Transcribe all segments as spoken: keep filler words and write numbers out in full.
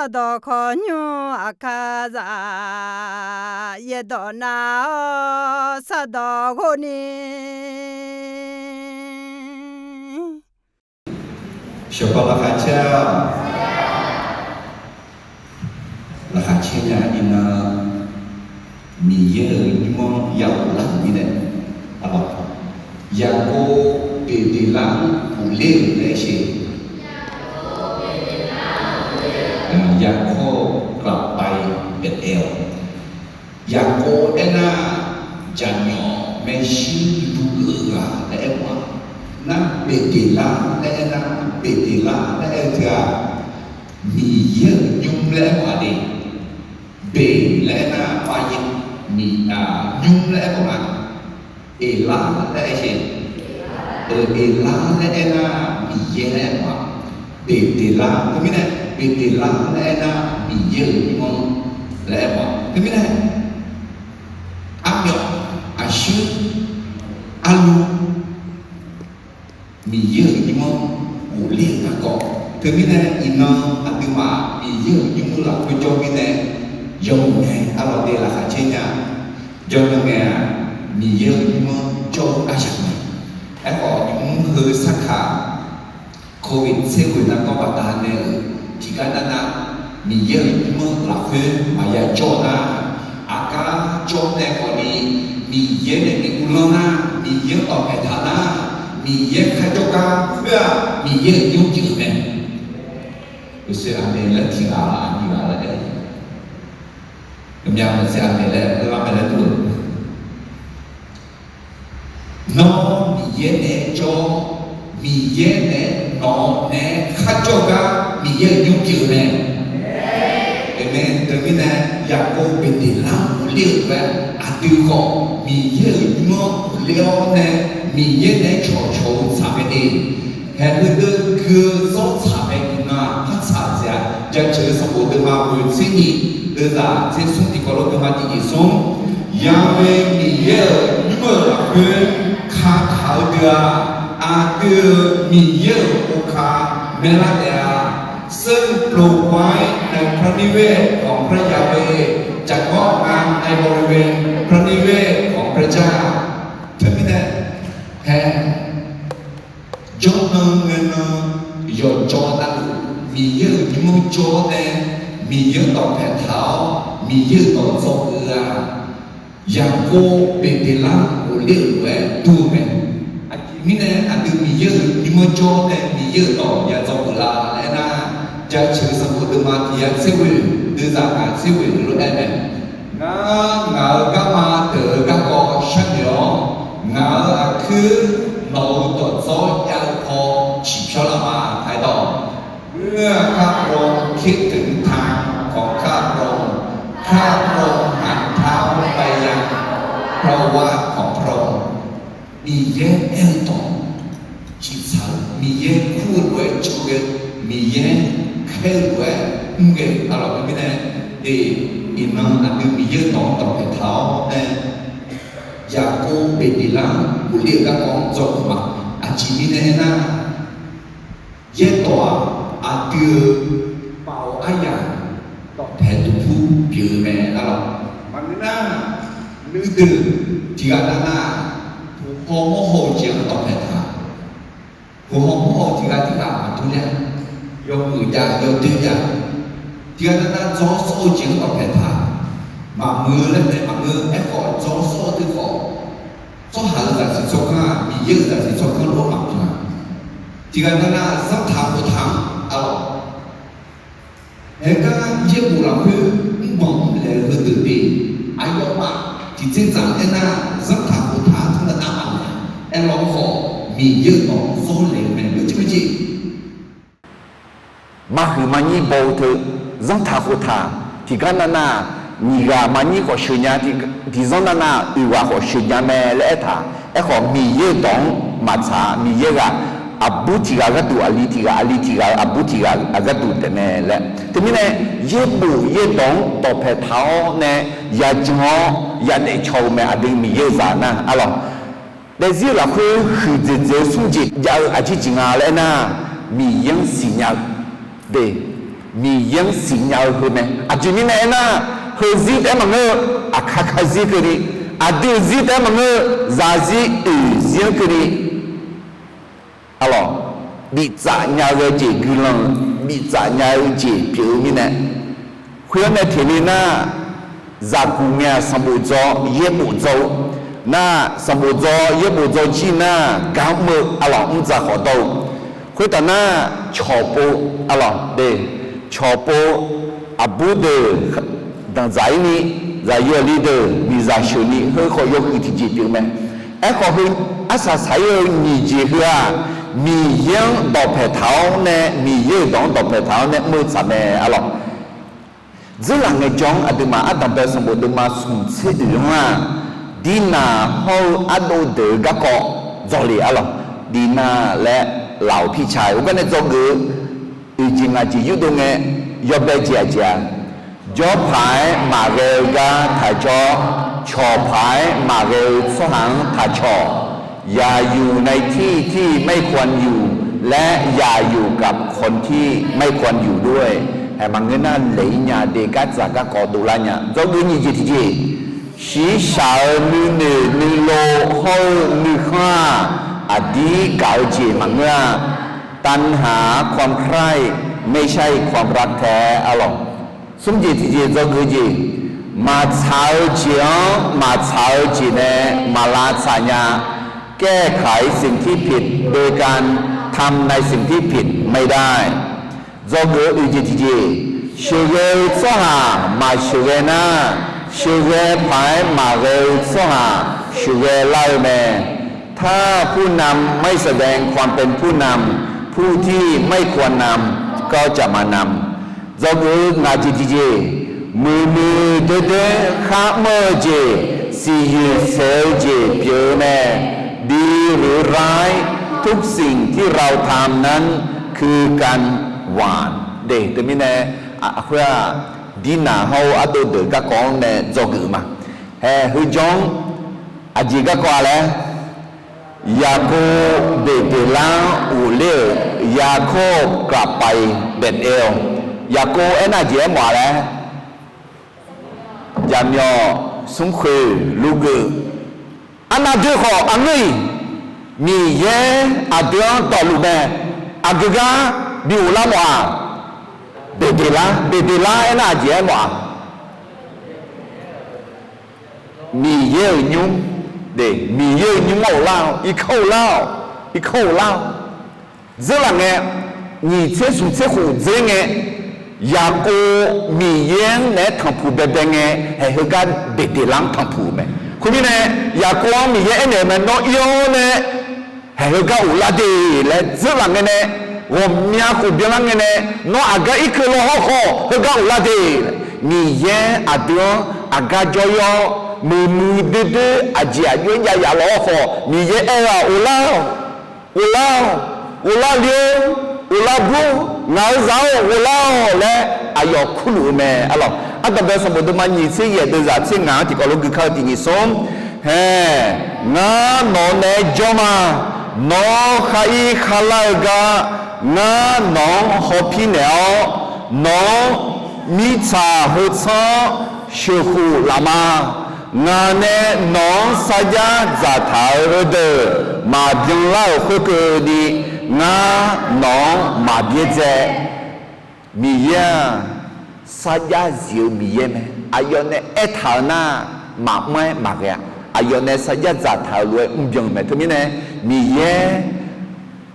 Sardawq khawqnymr aqkar za, yaerdawq nar-awr sardawq ghov ni. Shawqpav laqkhaq caer-a. Laqkhaq caer nya-ir nar, Miqyaer-euq nymr-anr ya ghoflar-euq mirnae, Yaqkov Beqdeqlar-anr ghofler-euq laer sheq. ยาโคบกลับไปเบเธเอล Yaqkov aernar, jaqmyawf maershuir luv-eu ghaq laer aermawf-a. Nar Beqdeqlar laer aernar, Beqdeqlar laer aer-eu teu-aq, Miqyaer-euq nymr laer aermawf-a de. Beq laer aernar, pav, nymr laer aermawf-a. Eqlar laer aer-eu, Eqlar laer aernar, Miqyaer laer aermawf-a. Beqdeqlar teumirnae, Beqdeqlar laer aernar, Miqyaer-euq nymr-anr laer aermawf-a. Teumirnae, armyawf, aqshuir, arlu, Miqyaer-euq nymr-anr ghofler-eu garkawv. Teumirnae iqnan aqduimaf Miqyaer-euq nymr lafkhoer jawr mirnae, yawmuiq nae arlawq de laqkhaq caer nya. Jawrnan ngae-aq, Miqyaer-euq nymr-anr jawr-eu aryamq mae. Aerkhawf, nymr heu sarkaq โควิด tser ghoeq nargawr baqdanae-euq tiqgar nar nar, Miqyaer-euq nymr-anr lafkhoer maqya jawr nar, aqgar jawr nae khawfni, Miqyaer nae bi uvlanr nar, Miqyaer-anr dawqpaeq taq nar, Miqyaer kharjawr gar khoer-aq, Miqyaer-euq nymr pyeuf-eu mae. Uqshoe aqmeq laer tiqghaq aqnyir ghaq laer aer-eu, aqmyav maqtser aqmeq laer lar mae laer dur-eu. Nawr Miqyaer naeq-aer jawr, Miqyaer naeq-aer nawq naeq-aer kharjawr gar Miqyaer-euq nymr pyeuf-eu mae. Amen. Teumirnae, Yaqkov Beqdeqlar-anr ghofler-euq lof-aer, aqdui khawf Miqyaer-euq nymr-anr ghofler-awr nae, Miqyaer naeq-aer cawqcawq-eu tsaq mae de. Haeq heudeuv gui-eu zawr tsaq mae. Iqnan-aq, par tsaq dzaeq-a. Jaceuq-eu sanqbof deuvma ghoeq tser nyiq, deuvzaq tser smr tiqkawv lof deuvma tiq nyiq smr. Ya'we Miqyaer-euq nymr-euq lafkhoer kataq-eu deuq-aq, aqdui-euq Miqyaer-euq khoerka maeqlar taef-a. ซึ่งปลูกไว้ในพระนิเวศของพระยาเวห์ จักงอกงามในบริเวณพระนิเวศของพระเจ้า Teumirnae, hae, jawrnan ngaenan yawqjawr navluf Miqyaer-euq nymr-anr jawr-awr nae, Miqyaer-anr dawqpaeq taq-awr, Miqyaer-euq dawq dzawgeuf-eu-aq, Yaqkov Beqdeqlar-anr ghofler-euq lof-aer dur-eu mae. Aqjeq mirnae aqdui Miqyaer-euq nymr-anr jawr-awr nae Miqyaer-euq dawq ya dzawgeuf la laer aernar, Jaceuq-eu sanqbof deuvma tiq yar tser ghoeq, deuvzaq ngaq tser ghoeq lof-aer mae. Ngar, ngaq-euq garma deuq-eu garkawv sharnoeq-awr, ngaq-euq aqkuir nawq-euq dawqdzawr jav-eu paw ciqpyawr lar ma. Aerdawq, เมื่อข้าพระองค์คิดถึงทางของข้าพระองค์ ข้าพระองค์หันเท้าไปยัง พระโอวาทของพระองค์ Miqyaer aer-eu dawq ciqtsaq-eu, Miqyaer kur-eu lof-aer jawr ghae, Miqyaer khaer-eu lof-aer mr ghae-eu arlawq. Teumirnae, de, iqnan aqdui Miqyaer-euq dawq-anr dawqpaeq taq-awr nae, Yaqkov Beqdeqlar-anr ghofler-eu garkawv-anr dzawgeuf ma. Aqjeq mirnae aernar, yaerdawq-aq, aqdui-euq baoq aryaq dawqpaeq duqpur pyeuf-eu mae arlawq. Maqngeur nar, nuideuq tiqghaq navnav, puq haw mawr haw-eu jeq-anr dawqpaeq taq. Puq haw mawr haw-eu tiqghaq tiqghaq maqdur nya. Yawmuiq jav yawdoer jav. Tiqghaq navnav dzawr sawr-eu jeq-anr dawqpaeq taq. Maqmuiq-eu laer nae maqngeur. Aerkhawf, dzawr sawr-eu teu khawf, tsawrhaq-euq zaqsiq tsawrganr-aq, Miqyaer-euq zaqsiq tsawrganr lof-aer maqpyeuf-a. Tiqghaq navnav zanrtaq khoftaq-anr arlawq. Haegar yaerbof lafkhoer mrbanq mrlaeq-eu heudeuq de, aqyawfmaf tiqdzerdzaq aernar, zanrtaq khoftaq-anr teunav navmaqlaeq-a. Aerlawr khawf, Miqyaer-euq dawq zawr laeq-eu mae, meuq jeq meuq jeq maqhuiq maqnyir baw-eu teu, zanrtaq khoftaq tiqgar navnav, nyiq ghaq maqnyir khawf sheuq nya, tiqzanr navnav oeq ghaq khawf sheuq nya mae laer aertaq. Aerkhawf, Miqyaer-euq dawq-anr maqtsaq-a. Miqyaer ghaq aqbur tiq ghaq gharduq aqli tiq ghaq, aqli tiq ghaq-euq aqbur tiq ghaq gharduq taef mae laer. Teumirnae, yaerbof yaerdawq-anr dawqpaeq taq-awr nae, yajan-awr yadaef caw-eu mae. Aqdui Miqyaer-euq zaq nar arlawq, daefzir-eu lafkhoer huiqdzaeq dzaeq-eu smr jeq jav-eu aqjeq jeq nga laer aernar, Miqyaer-anr siqnya-eu de. Miqyaer-anr siqnya-eu heu mae. Aqjeq mirnae aernar, heuzir taef-aer maqngeur-eu, aqkar karzir keuvni, aqdui-euq zir taef-aer maqngeur-eu, zaqzir oeqzir-anr keuvni, arlawq, biftsaf nya-eu ghae jeq guiqlanq-eu, biftsaf nya-eu jeq pyeuf-eu mirnae, khoer-anr nae teq le nar, zaqguq ngae-aq sanqbof dzaw yaerbof dzaw-eu nar, sanqbof dzaw yaerbof dzaw jir nar, gar mr-eu arlawq, mr dzaq khawf dawr-eu. Khoertaf nar, cawqpov, arlawq de, cawqpov, aqbur deuq danqdzaq-ir ni, zaqyo li deuq miqzaq sheuq ni, heu khawf yawhuiq tiqjeq pyeuf mae. Aerkhawf heu arsaq saq-ir-eu nyiq jeq heu-aq, Miqyaer-anr dawqpaeq taq-awr nae, Miqyaer-euq dawq-anr dawqpaeq taq-awr nae mr-eu tsaq mae, arlawq. Dzeurlaf ngaejawr-anr aqduimaf ardanqbae sanqbof deuvma smq tser oeq-anr-aq, Dirnaq hawr-eu ardov deuq-eu garkawv dzawle, arlawq. Dirnaq laer laf-awq pirca-aer, heugar nae dzawgeuf-eu oeq jeq ngaq jeq yurdov ngae, yawbae jeq aqjeq-aq, jawrpaq-aer maqghae-eu gar taqjawr, cawqpaq-aer maqghae-eu tsawrhaq-anr taqcawq, yaqyuq nae tir tir ไม่ควรอยู่ laer yaqyuq กับคนที่ไม่ควรอยู่ด้วย aer maqngeur nar laeq-ir nya de, gardzaq garkawv dovlar nya. Dzawgeuf nyiq jeq tiqjeq, shiqshaq-eu nuinoeq nuilov hawr-eu nuikhanr-aq, aqdir gaq-eu jeq maqngeur-a. ตัณหาความใคร่ไม่ใช่ความรักแท้ arlawq. Smr jeq tiqjeq dzawgeuf jeq, maqtsaq-eu jeq-anr maqtsaq-eu jeq nae maqlavtsaq nya. แก้ไขสิ่งที่ผิดโดยการทำในสิ่งที่ผิดไม่ได้ Dzawgeuf-eu oeq jeq tiqjeq, sheuqghae-eu tsawrhaq maqsheuqghae nar, sheuqghae paq-aer maqghae-eu tsawrhaq sheuqghae lar-eu mae. ถ้าผู้นำไม่แสดงความเป็นผู้นำ ผู้ที่ไม่ควรนำก็จะมานำ Dzawgeuf-eu ngaq jeq tiqjeq, muiqmuiq doerdoer kharmr-eu jeq, siqyoeq saeq-eu jeq pyeuf-eu mae. ดีหรือร้าย ทุกสิ่งที่เราทำนั้นคือการหว่าน de. Teumirnae, khoer-aq, Dirnaq hawr-eu ardov deuq garkawv-anr nae dzawgeuf-eu ma. Hae, heu jawr-anr aqjeq garkawv-a laer, Yaqkov Beqdeqlar-anr ghofler-euq, ยาโคบเบธเอล-awr, Yaqkov aernar jeq aermawf-a laer, jaqmyawf smrkhoeq luvgeuf, arnav doe khawf aqngeur-iq, Miqyaer aqdui-anr dawqluf mae. Aqgeu gar bi ghoflar mawf-aq, Beqdeqlar, Beqdeqlar aernar aqjeq aermawf-aq, Miqyaer-euq nymr, Miqyaer-euq nymr-anr ghoflar-awq, irkanr ghoflar-awq, irkanr ghoflar-awq. Dzeurlaf ngae, nyiq tser smq tser khof dzer ngae, Yaqkov Miqyaer-anr naeq-aer tanqpuq baebae ngae, haeq heugar Beqdeqlar-anr tanqpuq-euq mae. Khoermirnae, Yaqkov-anr Miqyaer aernaeq-euq mae, Nawr ir-awr nae haeq heugar ghoflar de laer dzeurlaf ngae nae, ghawqmya khof byanlar ngae nae, Nawr aqgar irkeuv law hawrkhawf heugar ghoflar de. Miqyaer aqdui-anr aqgar jawr-ir-awr, muiqmuiq doerdoer aqjeq aqjox-aer jav yaf law hawrkhawf, Miqyaer aer-eu-aq, ghoflar-awq, ghoflar-awq, ghoflar le-or, ghoflar bur, ngaq-euq zaq-or, ghoflar-awq laer aqyawf kurluf-eu mae, arlawq. Ardanqbae sanqbof deuvma nyiq tser yaeq deuvzaq tser ngaq-anr tiqkawv lof gui kar-eu tiq nyiq smr, hae, ngar nawq-anr naeq-aer jawr ma. Nawr khar ir kharlar-eu gar ngar nawq-anr hawpir naeq-awr, nawq-anr mirtsaq heu tsanr-anr sheuqkhof laf ma. Ngaq nae nawq-anr sarjax dzaqtaq-eu heudeuq maqbyan lar-euq khoerkeuvni, ngar nawq-anr maqbyaerdzae. Miqyaer-aq, sarjax zif-eu Miqyaer mae. Aqyawf nae aertaq-eu nar, maqmr-aer maqghae-a. Aqyawf nae sarjax dzaqtaq-eu lof-aer mrbyan-eu mae. Teumirnae, Miqyaer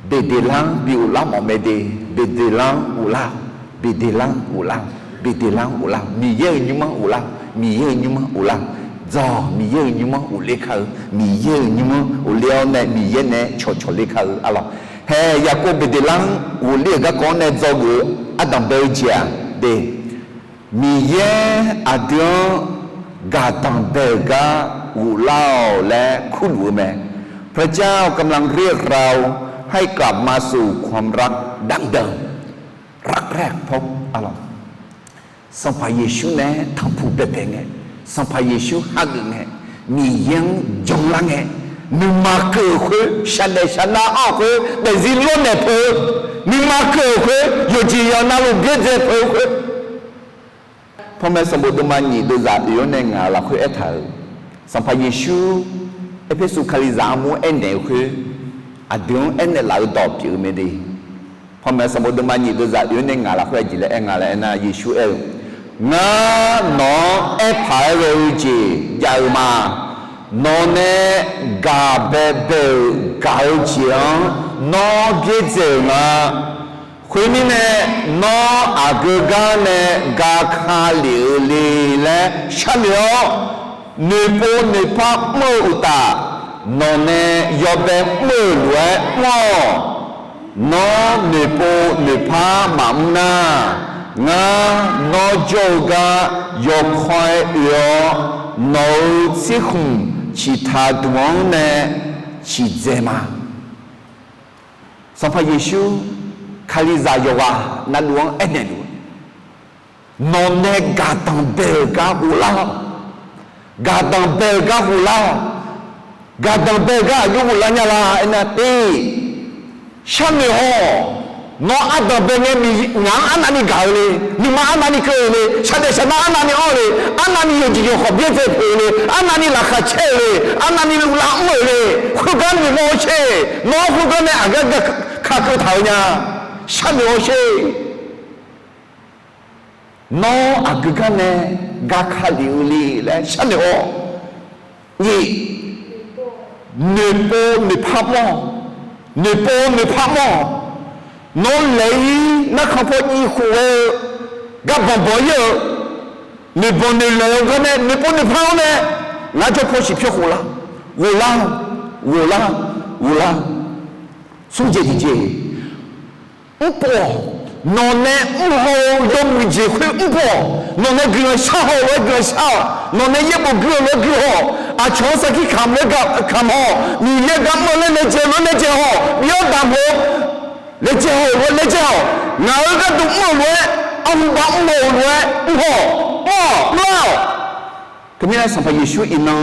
Beqdeqlar-anr bi ghoflar mawf mae de. Beqdeqlar-anr ghoflar-awq. Beqdeqlar-anr ghoflar-awq. Beqdeqlar-anr ghoflar-awq. Miqyaer-euq nymr-anr ghoflar-awq. Miqyaer-euq nymr-anr ghoflar-awq. Dzawq, Miqyaer-euq nymr-anr ghofler kar-eu. Miqyaer-euq nymr-anr ghofler-awr nae Miqyaer nae cawqcawq ler kar-eu, arlawq. Hae, Yaqkov Beqdeqlar-anr ghofler-euq garkawv-anr nae dzawgeuf-eu ardanqbae jeq-aq de, Miqyaer aqdui-anr gaqdanq bae-euq gar ghoflar-awq laer kurluf-eu mae. พระเจ้ากำลังเรียกเราให้กลับมาสู่ความรักดั้งเดิม รักแรกพบ arlawq. Sanqpaq Yeqsur nae-aer tanqpuq baebae ngae, Sanqpaq Yeqsur hageuf ngae, Miqyaer-anr janlar ngae, nuima keuv-euq khoer, shaqdaef shaqnar anr-euq khoer, daefzir lawrnaeq peuq-eu, nuima Nuima keuv-euq khoer, yawqjeq yawq navluf byaerdzae peuq-eu khoer. Panmaeq sanqbof deuvma nyiq deuvzaq oeq-anr nae ngaq-euq lafkhoer aertaq-euq, Sanqpaq Yeqsur Erpersu Kalizaq armur aernaeq-eu khoer, aqdui-anr aernaeq laf-eu dawq pyeuf-eu mae de. Panmaeq sanqbof deuvma nyiq deuvzaq oeq-anr nae ngaq lafkhoer aqjeq laer aer nga laer aernar, Yeqsur aer-eu, Ngar nawq-anr aerpaq-aer ghae-eu jeq jav-eu ma. Nawq nae gaq baebae-euq gaq-eu jeq-anr nawr byaerdzae-euq nga. Khoermirnae, nawr aqgeu gar nae ga ka lef-eu le laer sharnoeq-awr, noeqpov noeqpar mr-eu uqtaf, nawq nae yawbae mr-euq lof-aer mr-awq. Nawr noeqpov noeqpar maqmr nar, ngar nawr jawr-eu gar yawkawr-aer oe-awr, nawq-euq tsirkhmq ciqtaq duq-anr nae ciqdzae ma. Sanqpaq Yeqsur Kalizaq yawqghaq navluf-anr aernaeq luf-eu, Nawq nae gaqdanq bae-euq gar ghoflar-awq. Gaqdanq bae-euq gar ghoflar-awq. Gaqdanq bae-eu gar aqjox ghoflar nya la aernar, tir, sharnoeq-awq. Nawr ardanq bae ngae, ngaq-anr arnavni gaq-eu le, nuima arnavni keuv-eu le, shaqdaef shaqnar arnavni anr-eu le, arnavni yawqjeq yawqkhawq byaerdzae peuq-eu le, arnavni laqkhaq caer-eu le, arnavni uvlanr mr-euq le, khoergar noeqmawr-awr sher. Nawr khoergar nae aqgar kakeuv taq-eu nya. Sharnoeq-awr sher. Nawr aqgeu gar nae ga ka lef-eu le laer sharnoeq-awr, nyiq, noeqpov noeqpar mr-awq. Noeqpov noeqpar mr-awq. Nawr laeq-ir narkhan paw jiv khof ghae-eu, gar banq banq-ir-eu, noeqbanq noeqlaeq-eu gar nae noeqpov noeqpar-awr nae, ngar jawr paw siq pyawr khof lar, ghoflar, ghoflar, ghoflar. Smr jeq tiqjeq mrpov-awq. Nawq nae mrhaw-eu yawmuiq jeq khoer mrpov-awq. Nawq nae guiqlanq shar haw-eu lof-aer guiqlanq shar-awq. Nawq nae yaerbof gui-eu lof-aer gui haw-awq. Aqcawq-anr sarkir kamq lof-aer kamq haw-awq. Miqyaer gar mr-eu laer laejae-eu lof-aer laejae haw-awq. Bi-awr damq-eu laejae haw-euq lof-aer laejae haw-awq. Ngaq-euq gharduq mr-euq lof-aer, arhu bar mr haw-euq lof-aer mr haw-awq. Mr-awq, mr-awq. Teumirnae Sanqpaq Yeqsur iqnan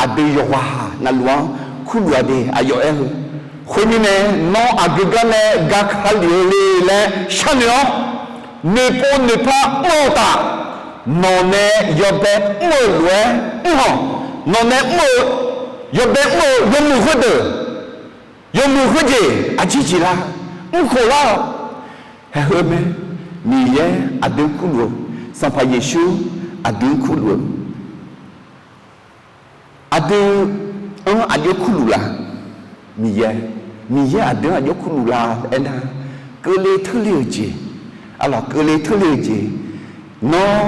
aqdui yawqghaq navluf-anr kurluf-a de. Aqyawf aer-eu, khoermirnae, nawr aqgeu gar nae ga ka lef-eu le laer sharnoeq-awr, noeqpov noeqpar mr-eu uqtaf, nawq nae yawbae mr-eu lof-aer mr-awq. Nawq nae mr-eu, yawbae mr-eu yawmuiq khoerdeuq, yawmuiq khoerjeq aqjeq jeq lar, mrkhof lar-awq. Haeq heu mae, Miqyaer aqdui-anr kurluf-eu, Sanqpaq Yeqsur aqdui-anr kurluf-eu, aqdui-anr aqjox kurluf la? Miqyaer, Miqyaer aqdui-anr aqjox kurluf la aernar, keuvle teurle-eu jeq, arlawq keuvle teurle-eu jeq, nawr,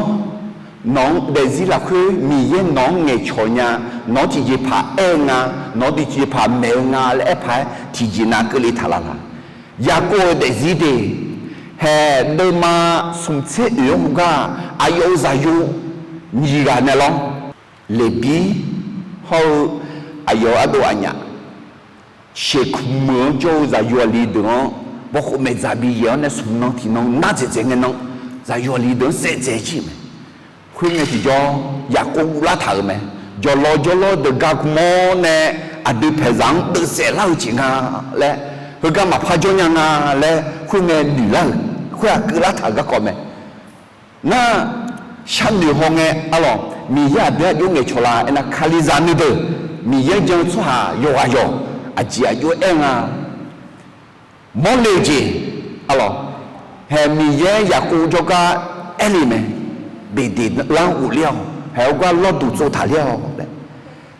nawq-anr daefzir lafkhoer Miqyaer nawq-anr ngaeqcawq nya, nawq-anr tiqjeqpaq aer-eu nga, nawq-anr tiqjeqpaq maeq-eu nga laer aer paq-aer tiqjeqnav keuvle taq laf laq? Yaqkov-euq daefzir de, haeq deuvma smq tser oeq-anr heugar aqyawf-euq zaqyo nyiq ghaq nae lawr, Leqbir hawr-eu aqyawf-euq ardov aqnyaf, sheuqkmq meuq-anr jawr-eu zaqyo aqli deuq-anr, bawkhov maeqdzaq bi yaeq-awr nae smq nan tiq nan nar dzaeqdzaeq ngae nan, zaqyo aqli deuq-anr saevdzaeq jir-euq mae. Khoerngae tiqjawr Yaqkov uvlar taq-euq mae. Jawqlawq jawrlawr deuq gar gmr-awr nae, aqdui paeqzaq-anr deuvsaef lar-eu jeq nga laer, heugar maqpar jawr nya nga laer khoerngae noeq lar-euq, khoer-aq keuvlar taq-euq garkawv mae. Nar, sharnoeq hawngae arlawq, Miqyaer aqdui-anr aqjox ngaeqcawq la aernar, Kalizaq nuideuq, Miqyaer-anr jan-eu tsawrhaq yawqghaq yawq aqjeq aqjox aer nga. Mawrle-eu jeq, arlawq, haeq Miqyaer Yaqkov jawrgar aerle mae, Beqdeqlar-anr ghofler-awq, haeq-awr gar lawrduq tsovtaq ler-awq laer.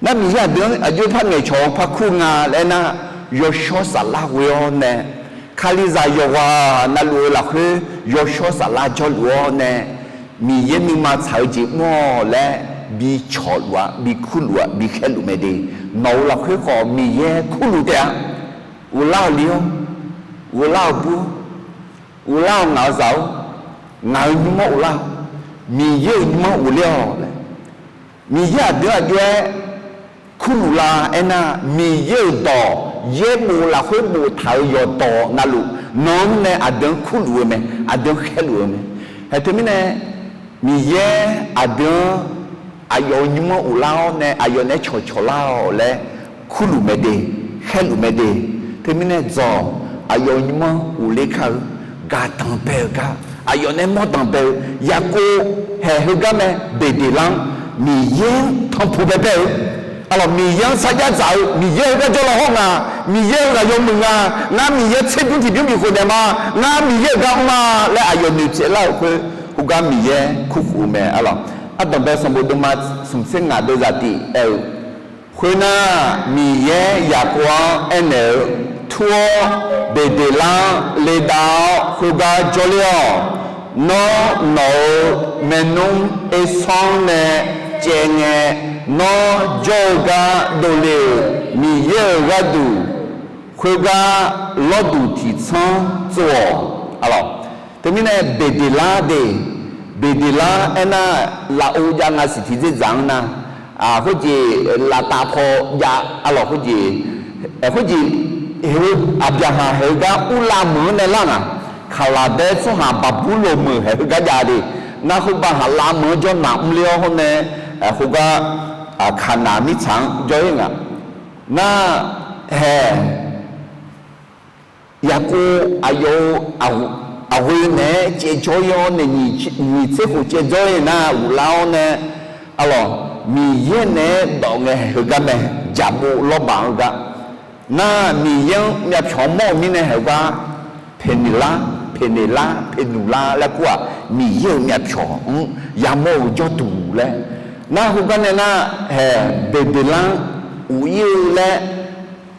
Nar Miqyaer aqdui-anr aqjox par ngaeqcawq-eu par kur nga laer nar, yawshawr saflar ghoe-awr nae, Kalizaq yawqghaq navluf-eu lafkhoer yawshawr saflar jawrluf-awr nae, Miqyaer nuima tsaq-eu jeq mr-awq laer bi cawqluf-a, bi kurluf-a, bi khaerluf mae de. Nawq-euq lafkhoer khawf Miqyaer kurluf taef-a. Uvlar-euq li-or, uvlar-euq bur-or, uvlar-euq ngaq-euq zaq-or, ngaq-euq nymr-anr uvlar-awq. Miqyaer-euq nymr-anr ghofler-awq laer, Miqyaer aqdui-anr aqjox-aer kurluf la aernar, Miqyaer-euq dawq yaerbof lafkhoer boftaq-euq yawqdawq navluf, nan-anr nae aqdui-anr kurluf-eu mae, aqdui-anr khaerluf-eu mae. Haeq teumirnae, Miqyaer aqdui-anr aqyawf-euq nymr-anr ghoflar-awr nae aqyawf naeq-aer cawqcawq lar-awq laer kurluf mae de, khaerluf mae de. Teumirnae dzawq, aqyawf-euq nymr-anr ghofler kar-eu, gaqdanq bae-eu gar, aqyawf nae mawr danq bae-eu, Yaqkov haeq heugar mae, Beqdeqlar-anr Miqyaer-anr tanqpuq baebae-eu, arlawq, Miqyaer-anr sarjax dzaq-eu, Miqyaer heugar jawrlaw hawr nga, Miqyaer-euq ghaq yawmuiq nga, ngar Miqyaer tserdmr tiqbymr bifkhof naeq ma, ngar Miqyaer-euq gar mr ma laer aqyawf noeqtsaev lar-euq khoer, heugar Miqyaer kurkhof-eu mae, arlawq. Ardanqbae sanqbof deuvma smq tser ngaq deuvzaq tiq aer-eu, khoernar, Miqyaer Yaqkov-anr aernaeq-eu, Tur-awr, Beqdeqlar-anr ledav-awr khoergar jawrler-awq. Nawr, nawq-euq maernmr Ersanr nae caev ngae, nawr jawr-eu gar dovle-euq Miqyaer-euq gharduq khoergar lawrduq tiqtsanr tsov-awq, arlawq. Teumirnae Beqdeqlar de, Beqdeqlar aernar, lafov jav nga siq tiqdzerdzaq-anr nar, khoerjeq laftav paw jav, arlawq, khoerjeq, khoerjeq, heu Aqbyaqhaq haeq-eu gar Urlav meuq-anr nae lar ngaq, Kaqlaqdaer tsawrhaq Baqburloq meuq haeq heugar jav de, nar khoerbar Haqlav meuq-anr jawr naq mrler-awr hawr nae, khoergar Kaqnaq mirtsaq-anr jawr-ir ngaq, nar, haeq Yaqkov aqyawf-euq aqghoe naeq-aer caevjawr-ir-awr nae, nyiq tser khof caevjawr-ir nar ghoflar-awr nae, arlawq, Miqyaer naeq-aer dawq ngae haeq heugar mae, jaqbov lawrbaq-anr gar. Nar Miqyaer-anr myavpyawq mawr-euq mirnae haeq gar, Peqneqlar, Peqneqlar, Peqnuqlar laer kur-aq, Miqyaer-euq myavpyawq-anr yamawr-eu jawrduq laer. Nar heugar nae nar, haeq Beqdeqlar-anr uq-ir-eu laer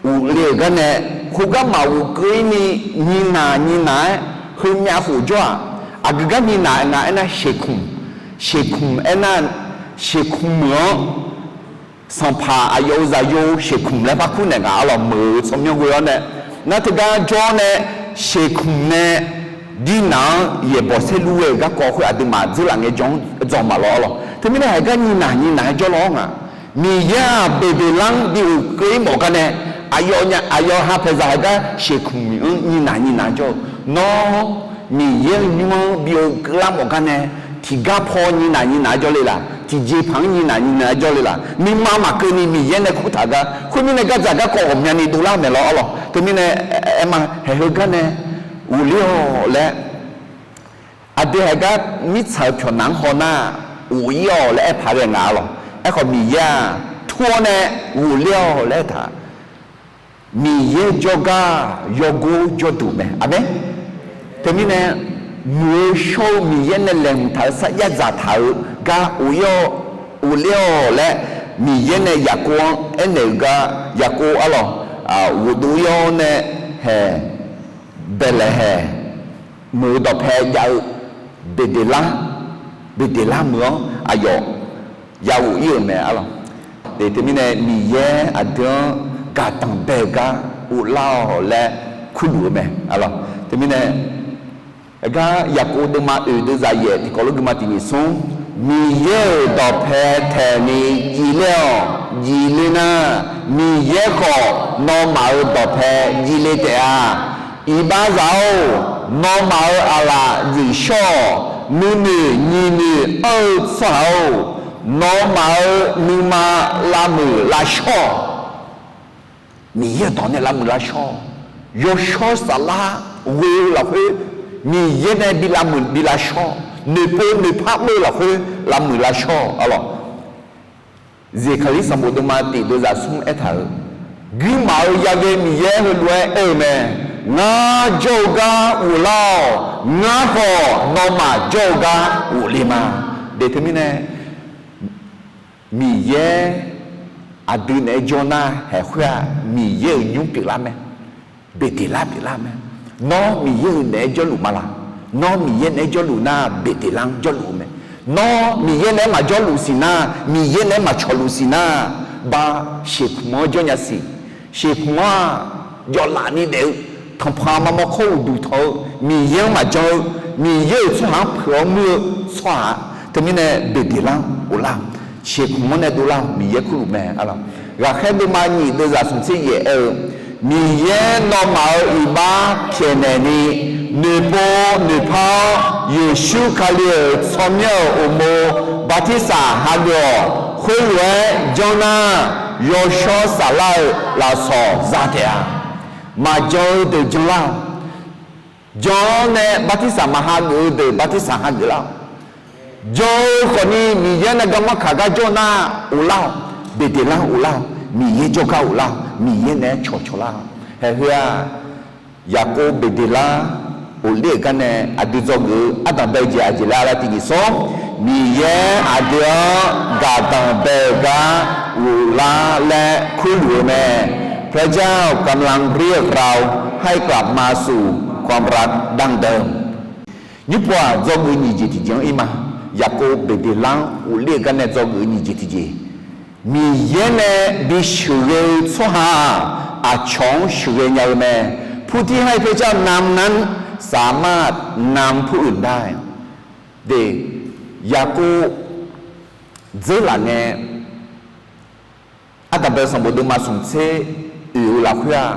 uqle-euq gar nae, khoergar maqghof keuv-ir ni, nyinaq nyinaq-aer heumyav khof jawr-aq, aqgeu gar nyinaq nga aernar, shekmq, shekmq aernar, shekmq meuq-anr, sanqpaq aqyawf-euq zaqyo shekmq laer par kur naeq ngaq, arlawq, meuq-eu tsawrmyanr ghoe-awr nae, nar teugar jawr-awr nae, shekmq nae dirnaq-anr yaeqbawq saerlu ghae-euq garkawv khoer aqduimaf dzeurlaf ngaejawr-anr dzawq maqlawr, arlawq. Teumirnae haeq gar nyinaq nyinaq-aer jawrlaw-awr ngaq, Miqyaer-aq Beqdeqlar-anr bi ghof keuv-ir mawf gar nae, aqyawf nya, aqyawf ha paeqzaq haeq gar shekmq-anr nyinaq nyinaq jawr-eu, nawr Miqyaer-euq nymr-anr bi ghof keuvlar mawf gar nae, tiqgar paw nyinaq nyinaq-aer jawr le laq, tiqjeqpaq-anr nyinaq nyinaq-aer jawr le laq, nuima maqkeuvni Miqyaer nae kurtaq gar, khoermirnae gardzaq garkawv ghawqmyani dovlar-eu mae lawr, arlawq. Teumirnae aer ma, haeq heugar nae ghofler-awq laer, aqdui haeq gar mirtsaq-euq pyawqnaq-anr haw nar, ghof-ir-awq laer aer paq ghae ngaq, arlawq. Aerkhawf Miqyaer-aq, tur-awr nae ghofler-awq laer aertaq, Miqyaer jawrgar yawgor jawrduq mae. Aqmeq. Teumirnae, muiq-eu shawr-eu Miqyaer nae laeqhmq taq-euq sarjax dzaqtaq-euq gar ghof-ir-awq, ghofler-awq laer, Miqyaer nae Yaqkov-anr aernaeq-euq gar, Yaqkov, arlawq, ghofdov-ir-awr nae, haeq, Baeqlaeqhaeq meuq-eu dawqpae jav-eu Beqdeqlar, Beqdeqlar meuq-anr aqyawf ya ghof-ir-euq mae, arlawq. Teumirnae Miqyaer aqdui-anr gaqdanq bae-eu gar ghoflar-awq laer kurluf-eu mae, arlawq. Teumirnae gar Yaqkov deuvma oeq deuvzaq yaef tiqkawv lof deuvma tiq nyiq smr, Miqyaer-euq dawqpae taeqni jivler-awq. Jivler nar, Miqyaer khawf nawmaf-euq dawqpae jivle taef-a. Iqbaxzaq-or, nawmaf-euq aqlaf dzuif shawr-awq. Nuinoeq nyiq noeq anr-eu tsawrhaq-or, nawmaf-euq nuima lavmuiq lavshawr-awq. Miqyaer-euq dawq nae lavmuiq lavshawr-awq. Yawshawr saflar ghoe-eu lafkhoer, Miqyaer nae bi lavmuiq bi lavshawr-awq. Noeqpov noeqpar mr-eu lafkhoer lavmuiq lavshawr-awq, arlawq. Zeqkaqlir sanqbof deuvma tiq deuvzaq smr aertaq-euq, guirmaf-eu yaghae Miqyaer heulof-aer aer-eu mae. Ngar jawr-eu gar ghoflar-awq. Ngar khawf nawmaf jawr-eu gar ghofle ma. Teumirnae Miqyaer aqdui naeq-aer jawr nar, haeq khoer-aq, Miqyaer-euq nymr pyeuflar mae. Beqdeqlar pyeuflar mae. Nawr Miqyaer-euq naeq-aer jawrluf ma laq? Nawr Miqyaer naeq-aer jawrluf nar, Beqdeqlar-anr jawrluf-eu mae. Nawr Miqyaer naeq-aer maqjawrluf siq nar, Miqyaer naeq-aer maqcawqluf siq nar, ba, shekmq-anr jawr nya siq. Shekmq-aq, jawvlaf ni daef-eu, tanqpanq mamawr kawr uqduq tanq-eu, Miqyaer-anr maqjan-eu, Miqyaer-euq tsawrhaq-anr peuq-awr muir-eu tsawrhaq-a. Teumirnae Beqdeqlar-anr ghoflar-awq. Shekmq-anr nae dovlar-awq. Miqyaer kurluf mae, arlawq. Ghaqkhaer deuvma nyiq deuvzaq smq tser yaef aer-eu, Miqyaer nawmaf-euq iqbax pyaeqnaeq ni, noeqpov noeqpar-awr, Yeqsur Kali-euq tsawrmyanr-euq uqmov bartirsaq hageuf-awq. Khoerlof-aer janr nar, yawshawr saflar-eu lafsawq za taef-a. Maqjan-eu deuq janlar-awq. Jan-awr nae bartirsaq maqha geuf-eu deuq bartirsaq hageuf lar-awq. Jan-eu khawfni Miqyaer nae garmanr kaq gar jawr nar, uvlar-awq. Beqdeqlar uvlar-awq. Miqyaer jawrgar uvlar-awq. Miqyaer naeq-aer cawqcawq lar-awq. Haeq heu-aq, Yaqkov Beqdeqlar ghofler-euq gar nae aqdui dzawgeuf-eu ardanq bae-eu jeq aqjeq laer lar tiqjeq smr, Miqyaer aqdui-anr gaqdanq bae-eu gar ghoflar laer kurluf-eu mae. พระเจ้ากำลังเรียกเราให้กลับมาสู่ความรักดั้งเดิม Nymrpov-aq dzawgeuf-eu nyiq jeq tiqjeq-anr ir ma. Yaqkov Beqdeqlar-anr ghofler-eu gar nae dzawgeuf-eu nyiq jeq tiqjeq, Miqyaer nae bi sheuqghae-eu tsawrhaq-aq, aqcawq-anr sheuqghae nya-eu mae. ผู้ที่ให้พระเจ้านำนั้นสามารถนำผู้อื่นได้ De, Yaqkov dzeurlaf ngae, ardanq bae-eu sanqbof deuvma smq tser oeq-eu lafkhoer-aq,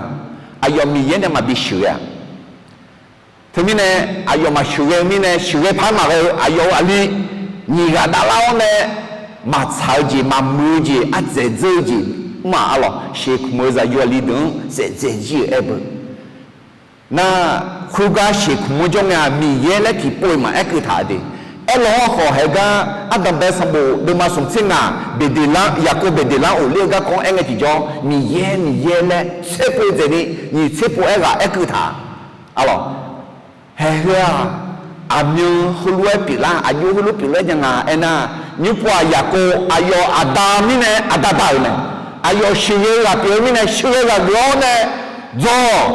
aqyawf Miqyaer nae maqbi sheuqghae-aq, teumirnae aqyawf maqsheuqghae-eu mirnae, sheuqghae par maqghae-eu aqyawf-euq aqli nyiq ghaq davlar-awr nae, maqtsaq-eu jeq, maqmuiq-eu jeq, ardzaeq dzeur-eu jeq mr-aq, arlawq, sheqkmq-eu zaqyo aqli deuq-anr dzaeqdzaeq jir-euq aer beu. Nar, khoergar sheqkmq-anr jawr ngae-aq, Miqyaer laer tiqpov-iq maqaer keuv taq-a de. Aerlawq-anr khawf haeq gar, ardanq bae sanqbof deuvma smq tser ngaq, Beqdeqlar, Yaqkov Beqdeqlar ghofler-eu garkawv-anr aer ngae tiqjawr, Miqyaer, Miqyaer laer tserpov dzaeqni, nyiq tserpov aer ghaq aer keuv taq-a. Arlawq, haeq heu-aq, aqmyan heulof-aer pyeuflar, aqjox heulof pyeuflar nya nga aernar, nymrpov-aq Yaqkov aqyawf aqda mirnae aqda da-euq mae. Aqyawf sheuqghae-eu ghaq pyeuf-eu mirnae sheuqghae ghaq geuf-awr nae, Dzawq,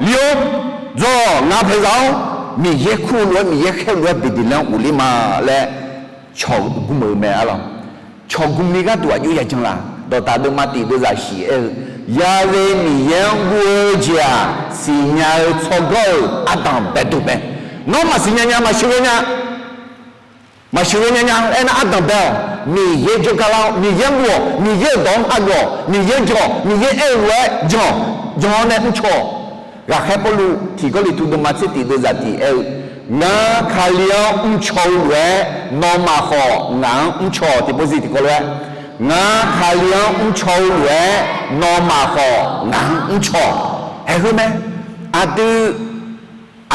li-or, dzawq, ngaq paeqzaq-awr, Miqyaer kur-eu lof-aer, Miqyaer khaer-eu lof-aer Beqdeqlar-anr ghofler ma laer cawq gm-euq mae, arlawq. Cawq gmni gharduq aqjox yajan laq, dawqtaq deuvma tiq deuvzaq shiq aer-eu, Yaghae Miqyaer-anr guv-eu jeq-aq, siqnya-eu tsawrganr-euq ardanq baedov mae. Nawr maqsiqnya nya, maqsheuqghae nya, maqsheuqghae nya nya aernar, ardanq bae-awq. Miqyaer jawrgar lar-awr, Miqyaer-anr guv-awq, Miqyaer-euq dawq-anr hageuf-awq, Miqyaer jan-awq, Miqyaer aer-eu lof-aer jan-awq, jan-awr nae mrcaw-awq. Ghaqkhaer Pawrluv tiq Gawrliqtu deuvma tser tiq deuvzaq tiq aer-eu, Ngar Kali-anr mrcaw-eu lof-aer, nawmaf khawf ngaq-anr mrcaw-awq. Tiqpov zir tiqkawv lof-aer, Ngar Kali-anr mrcaw-eu lof-aer, nawmaf khawf ngaq-anr mrcaw-awq. Haeq heu mae, aqdui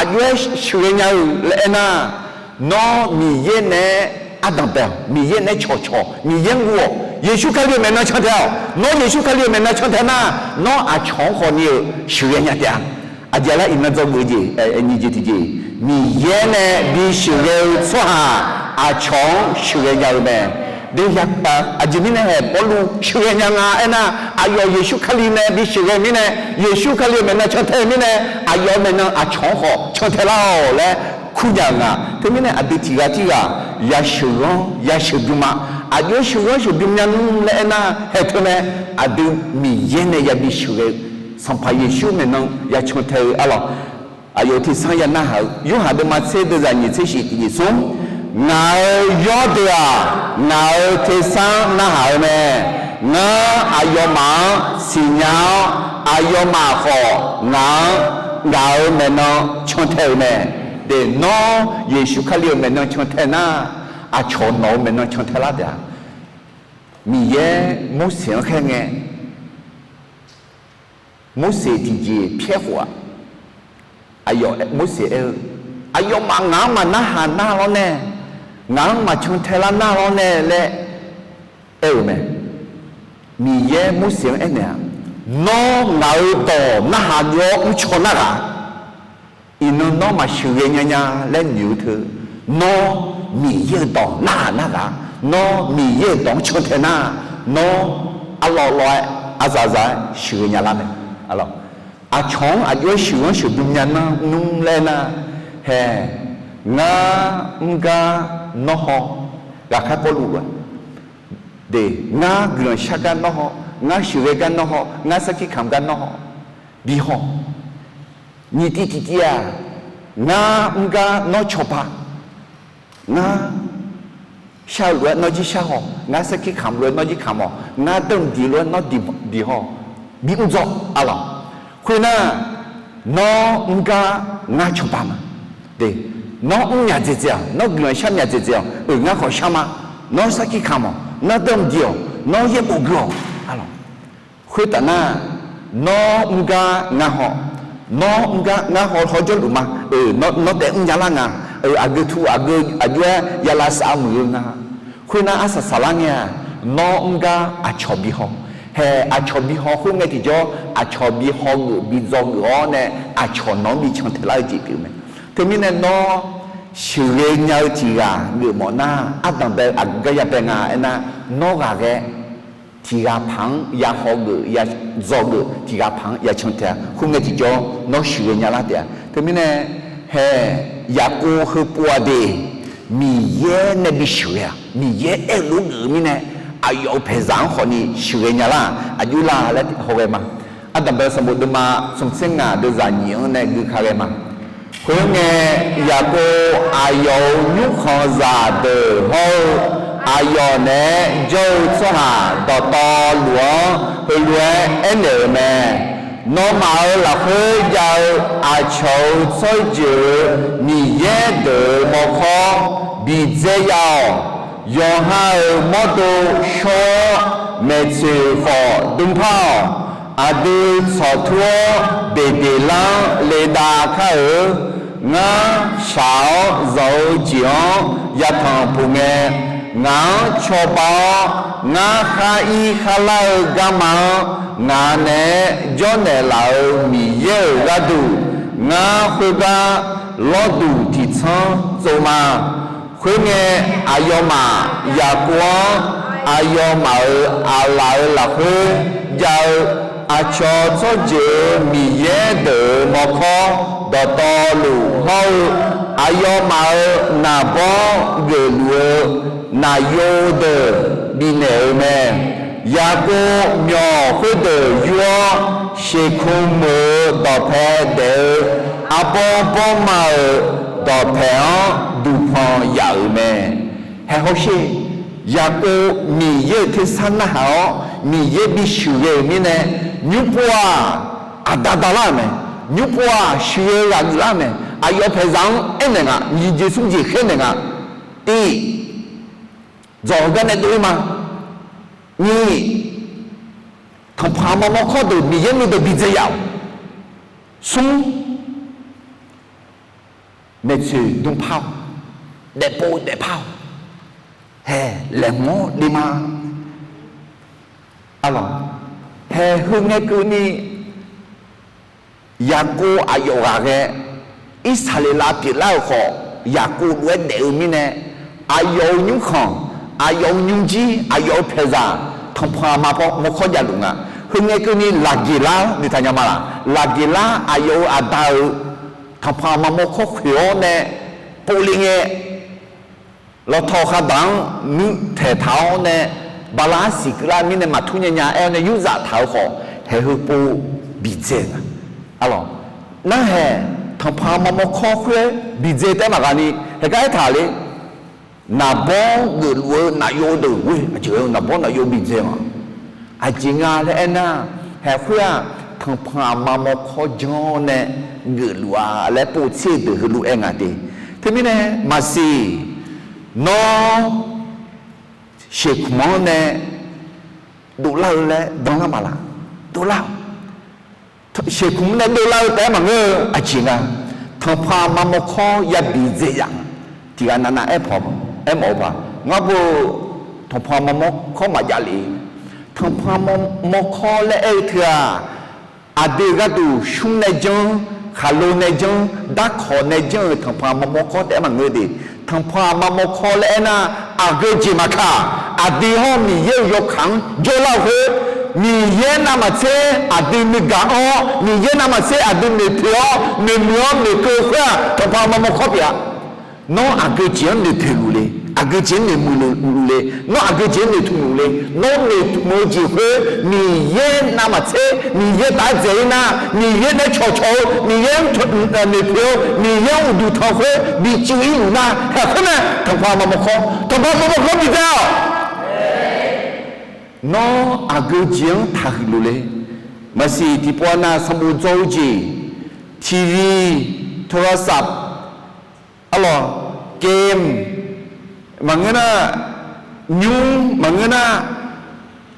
aqjox-aer sheuqghae nya-eu laer aernar, nawr Miqyaer naeq-aer ardanq bae-awq, Miqyaer naeq-aer cawqcawq, Miqyaer-anr guv-awq, Yeqsur Kali-euq maeqnan cantae-awq. Nawr Yeqsur Kali-euq maeqnan cantae nar, nawr aqcawq-anr khawfni-euq sheuqghae nya taef-a. Aqjeq lar iqnan dzawgeuf-eu jeq, nyiq jeq tiqjeq, Miqyaer nae bi sheuqghae-eu tsawrhaq aqcawq-anr sheuqghae nya-eu mae. De, aqjeq mirnae haeq Pawrluv sheuqghae nya nga aernar, aqyawf Yeqsur Kali nae bi sheuqghae mirnae, Yeqsur Kali-euq maeqnan cantae-eu mirnae, aqyawf-euq maeqnan aqcawq-anr khawf cantae lar-awq laer kurnya-euq nga. Teumirnae aqdui tiqghaq tirghaq yasheuqghanr yasheuqbymr ma. Aqjox-aer sheuqghanr sheuqbymr nya nmr laer aernar, haeq teu mae, aqdui Miqyaer nae yabi sheuqghae-eu, Sanqpaq Yeqsur maeqnan ya cantae-eu, arlawq. Aqyawf tesanr ya narhaq-eu, Yorhaq deuvma tser deuvzaq nyiq tser shiq tiqjeq smr, Ngaq-euq yawrdeuq-aq, ngaq-euq tesanr narhaq-eu mae. Ngar aqyawfmaf-anr siqnya-awr, aqyawfmaf khawf ngaq-anr, ngaq-euq maeqnan cantae-eu mae. De, nawr Yeqsur Kali-euq maeqnan cantae nar, aqcawq nawq-euq maeqnan cantae lar taef-a. Miqyaer Morseq-anr khaer ngae, Morseq tiqjeq pyaer khof-aq, aqyawf Morseq aer-eu, aqyawfmaf ngaq-anr maqnarhaq nar lawr nae, ngaq-anr maqcan tae lar nar lawr nae laer aer-euq mae. Miqyaer Morseq-anr aernaeq-aq, nawr ngaq-euq dawq narhaq geuf-awr mrcaw narhaq, iqnan nawr maqsheuqghae nya nya laer noeq-eu teu, nawr Miqyaer-euq dawq narhaq narhaq, nawr Miqyaer-euq dawq-anr can tae nar, nawr arlawr lawr-aer aqzaqzaq-aer sheuqghae nya lar mae. Aqcawq-anr aqjox-aer sheuqghanr sheuqbym nya nmr laer nar, hae, ngar mr gar nawr haw, ghaqkhaer Pawrluv-aq, de, ngar guiqlanq shar gar nawr haw, ngar sheuqghae gar nawr haw, ngar sarkir kamq gar nawr haw, bi haw. Nyiq tiv tiqtiv-aq, ngar mr gar nawr cawba. Ngar shar-eu lof-aer nawr jir shar haw, ngar sarkir kamq lof-aer nawr jir kamq haw, ngar dawrmq diq lof-aer nawr diq haw, bi mr dzaw, arlawq. Khoernar, nawr mr gar ngar cawba ma. De, nawr mr myaq dzaeqdzaeq-awq, nawr guiqlanq shar myaq dzaeqdzaeq-awq, euq ngar khawf shar ma, nawr sarkir kamq-awq, nawr dawrmq diq-awq, nawr yaerbof gui-awq, arlawq. Khoertaf nar, nawr mr gar ngar haw, Nawr mr gar ngar haw hawjawrluf ma. Nawr taef mrnya lar nga. Aqgeu tu aqgeu aqjox-aer ya lavsav muiq-eu nga. Khoernar arsaq saqlar ngae-aq, nawr mr gar aqcawq bi haw. Hae aqcawq bi haw khoerngae tiqjawr, aqcawq bi haw geuf bi dzaw geuf-awr nae, aqcawq nawq-anr bi cantae lar-eu jeq pyeuf mae. Teumirnae nawr sheuqghae nya-eu tiq ghaq geufmawf nar, ardanq bae aqgeu gar ya bae nga aernar, nawr ghaqghae tiq ghaq paq-anr ya haw geuf ya dzaw geuf, tiq ghaq paq-anr ya cantae-a. Khoerngae tiqjawr nawr sheuqghae nya lar taef-a. Teumirnae, hae, Yaqkov heupov-a de, Miqyaer nae bisheuq ghae-aq, Miqyaer aer-eu lof geuf-eu mirnae, aqyawf-euq paeqzaq-anr khawfni sheuqghae nya lar-aq, aqjox la laer hawghae ma. Ardanq bae sanqbof deuvma smqtser ngaq deuvzaq nyiq-anr nae gui ka ghae ma. Khoerngae, Yaqkov aqyawf-euq nymrkhanq zaqdeuq hawr-eu aqyawf naeq-aer jawr-eu tsawrhaq dawqtawvluf-anr heulof-aer aernaeq-euq mae. Nawmaf-euq lafkhoer jav-eu aqcawq-euq tsawrjeuq-euq miqyaer deuq-euq mawrkawr bidzae ya-awq. Yawqha-euq mawrdo shawr-awr, maeqtsoeq khawf dmrpar-awq. Aqdui tsawqtur-awr, beqdeqlar-anr ledav kar-eu. Ngar shaq-awr zanq-eu jeq-anr yatanq puq ngae, ngaq-anr cawba-awr, ngar khar ir khar lar-eu garma-anr ngaq naeq-aer jawrnaeq laf-euq Miqyaer-euq gharduq, ngar khoergar lawrduq tiqtsanr tsov ma. Khoerngae, aqyawfmaf Yaqkov-anr aqyawfmaf-euq aqlaf-euq lafkhoer jav-eu aqcawq tsawrjeuq-euq miqyaer deuq-euq mawrkawr dawqtawvluf hawr-eu aqyawfmaf-euq naqbawr geufluf-eu naqyo deuq bifnaeq-euq mae. Yaqkov myawq khoerdeuq yur-awr, Sheqkmq meuq-eu dawqpae daef-eu arbawr bawrma-euq dawqpaeq-anr duqpanq yaf-euq mae. Hae hawsher, Yaqkov Miqyaer-euq tersar narhaq-awr Miqyaer bisheuq ghae-euq mirnae, nymrpov-aq, aqda dalar-euq mae. Nymrpov-aq, sheuqghae ghaq geuflar-eu mae. Aqyawf paeqzaq-anr aernaeq nga, nyiq jeq smr jeq khaernaeq nga. Tiq, dzawq-eu gar nae dov-ir ma. Nyiq, tanqpanq aqma mawrkawr deuq Miqyaer nuideuq bidzae yaf-awq. Smr, maeqtsoeq dmrpar-awq, daefpov daefpar-awq, hae, laeqhmq-awr dema. Arlawq, hae, heu ngae keuvni Yaqkov aqyawf ghaqghae Irsaqleqlav pyeuflar-euq khawf, Yaqkov lof-aer daef-eu mirnae, aqyawf-euq nymrkhanq, aqyawf-euq nymrjir, aqyawf-euq paeqzaq, tanqpanq aqma paw mawrkawr javluf nga. Heu ngae keuvni Laqgeqlar noeqtaq nya ma laq? Laqgeqlar aqyawf-euq aqda-euq tanqpanq aqma mawrkawr khoeq-awr nae povle ngae, lawtaw khardaq-anr nuirtaeq taq-awr nae, bala arsiq keuvlar mirnae maqtur nya nya aer-awr nae yurzaf taq-eu khawf, haeq heupov bidzae nga. Arlawq, narhaeq tanqpanq aqma mawrkawr khoer bidzae taef-aer maqghaq ni, haeq gar aertaq le. Naqbawr geufluf-eu naqyo deuq ghoe aqjeq-eu naqbawr naqyo bidzae ma. Aqjeq nga laer aernar, haeq khoer-aq, tanqpanq aqma mawrkawr janr-awr nae geufluf-a laer povtser-eu deuq heulof-aer nga te. Teumirnae maqsiq, nawr Sheqkmq-anr nae dovlar-eu laer danlar maqlaq? Dovlar-awq. Sheqkmq nae dovlar-eu taef-aer maqngeur-eu aqjeq nga. Tanqpanq aqma mawrkawr yabi dzae yaf nga. Tiq ghaq navnav aer paw, aermawf-eu paq ngar bo, tanqpanq aqma mawrkawr maqjav lef. Tanqpanq aqma mawrkawr laer aer-eu teu-aq, aqdui gharduq smr nae janr, khaqlo nae janr, darkawq nae janr-euq tanqpanq aqma mawrkawr taef-aer maqngeur de. Tanqpanq aqma mawrkawr laer aernar, aqgeu jeq maqkaq, aqdui hawr Miqyaer-euq yawkaq-anr jawrlar-eu khoer, Miqyaer navmaqtser aqdui nuigaq-awr, Miqyaer navmaqtser aqdui noeqpoeq-awr, noeqmuiq-awr noeqkeuv-eu khoer-aq, tanqpanq aqma mawrkawr pyeuf-a. Nawr aqgeu jeq-anr noeqpoeq luf le, aqgeu jeq-anr noeqmuiq luf le, nawr aqgeu jeq-anr noeqtmq luf le. Nawr noeqtmq-eu jeq khoer Miqyaer navmaqtser Miqyaer taf-aer dzaeq-ir nar, Miqyaer nae cawqcawq-eu, Miqyaer-anr noeqpoeq-eu, Miqyaer-anr uqduq tanq khoer bi cuiv-ir luf nar, haeq khoer mae tanqpanq aqma mawrkawr, tanqpanq aqma mawrkawr bi dzae-awq. Nawr aqgeu jeq-anr taqhuiq luf le. Maqsiq tiqpov-a nav sanqbof dzaw-eu jeq, TV, โทรศัพท์, arlawq, game maqngeur nar, nymr maqngeur nar,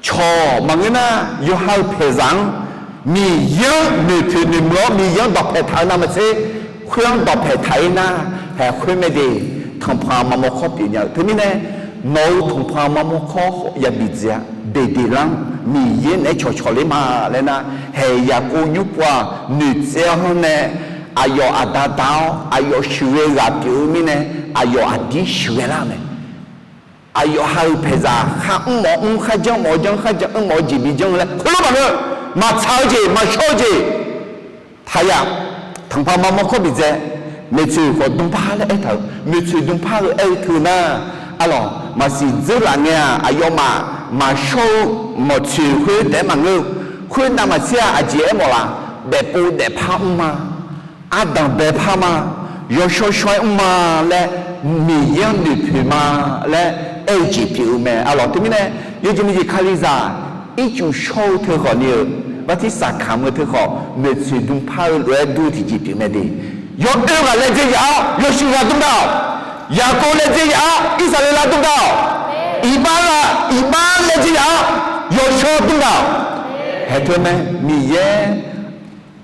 cawq maqngeur nar, yawqha-euq paeqzaq-anr Miqyaer-anr noeqpoeq noeqmuiq-awr Miqyaer-anr dawqpaeq taq-eu navmaqtser, khoer-anr dawqpaeq taq-ir nar, haeq khoer mae de, tanqpanq maqmawr kawr pyeuf nya-eu. Teumirnae, nawq-euq tanqpanq maqmawr kawr khawf yabi dzae-a. Beqdeqlar-anr Miqyaer naeq-aer cawqcawq ler ma laer nar, haeq Yaqkov nymr pov-aq noeqtsaev-awr nae, aqyawf aqda da-awr aqyawf sheuqghae ghaq pyeuf-eu mirnae, aqyawf aqdir sheuqghae lar-eu mae. Aqyawf ha-euq paeqzaq kharmr mawf-awr mr, kharjanr mawf-awr janr, kharjanr mr mawf-awr jeq bi janr-eu laer khoerlof maqngeur. Maqtsaq-eu jeq, maqshawr-eu jeq taq yaf. Tanqpanq maqmawr kawr bidzae. Maeqtsoeq khawf dmqpar laer aertaq-euq, maeqtsoeq dmqpar-eu aer-eu teu nar, arlawq maqsiq dzeurlaf ngae-aq, aqyawfmaf maqshawr-eu mawqtsoeq khoer taef-aer maqngeur-eu. Khoer navmaqtser-aq aqjeq aermawf laf, daefpov daefpar mr ma, ardanq baepar ma, yawshawr shawr-aer mr ma laer, Miqyaer-anr noeqpoeq ma laer aer-eu jeq pyeuf-eu mae. Arlawq teumirnae, yawjeq ni jeq Kalizaq ircuf shawr-eu teu khawf ni-euq, bartirsaq kamq-eu teu khawf, maeqtsoeq dmqpar-eu lof-aer dur-eu tiqjeq pyeuf mae de. Yawoer ghaq laejae yaf-awr yawshuif ghaq dmr dav-awq. Yaqkov laejae yaf-awr Irsaqleqlav dmr dav-awq. Iqbax ghaq, iqbax laejae yaf-awr yawshawr dmr dav-awq. Haeq teu mae, Miqyaer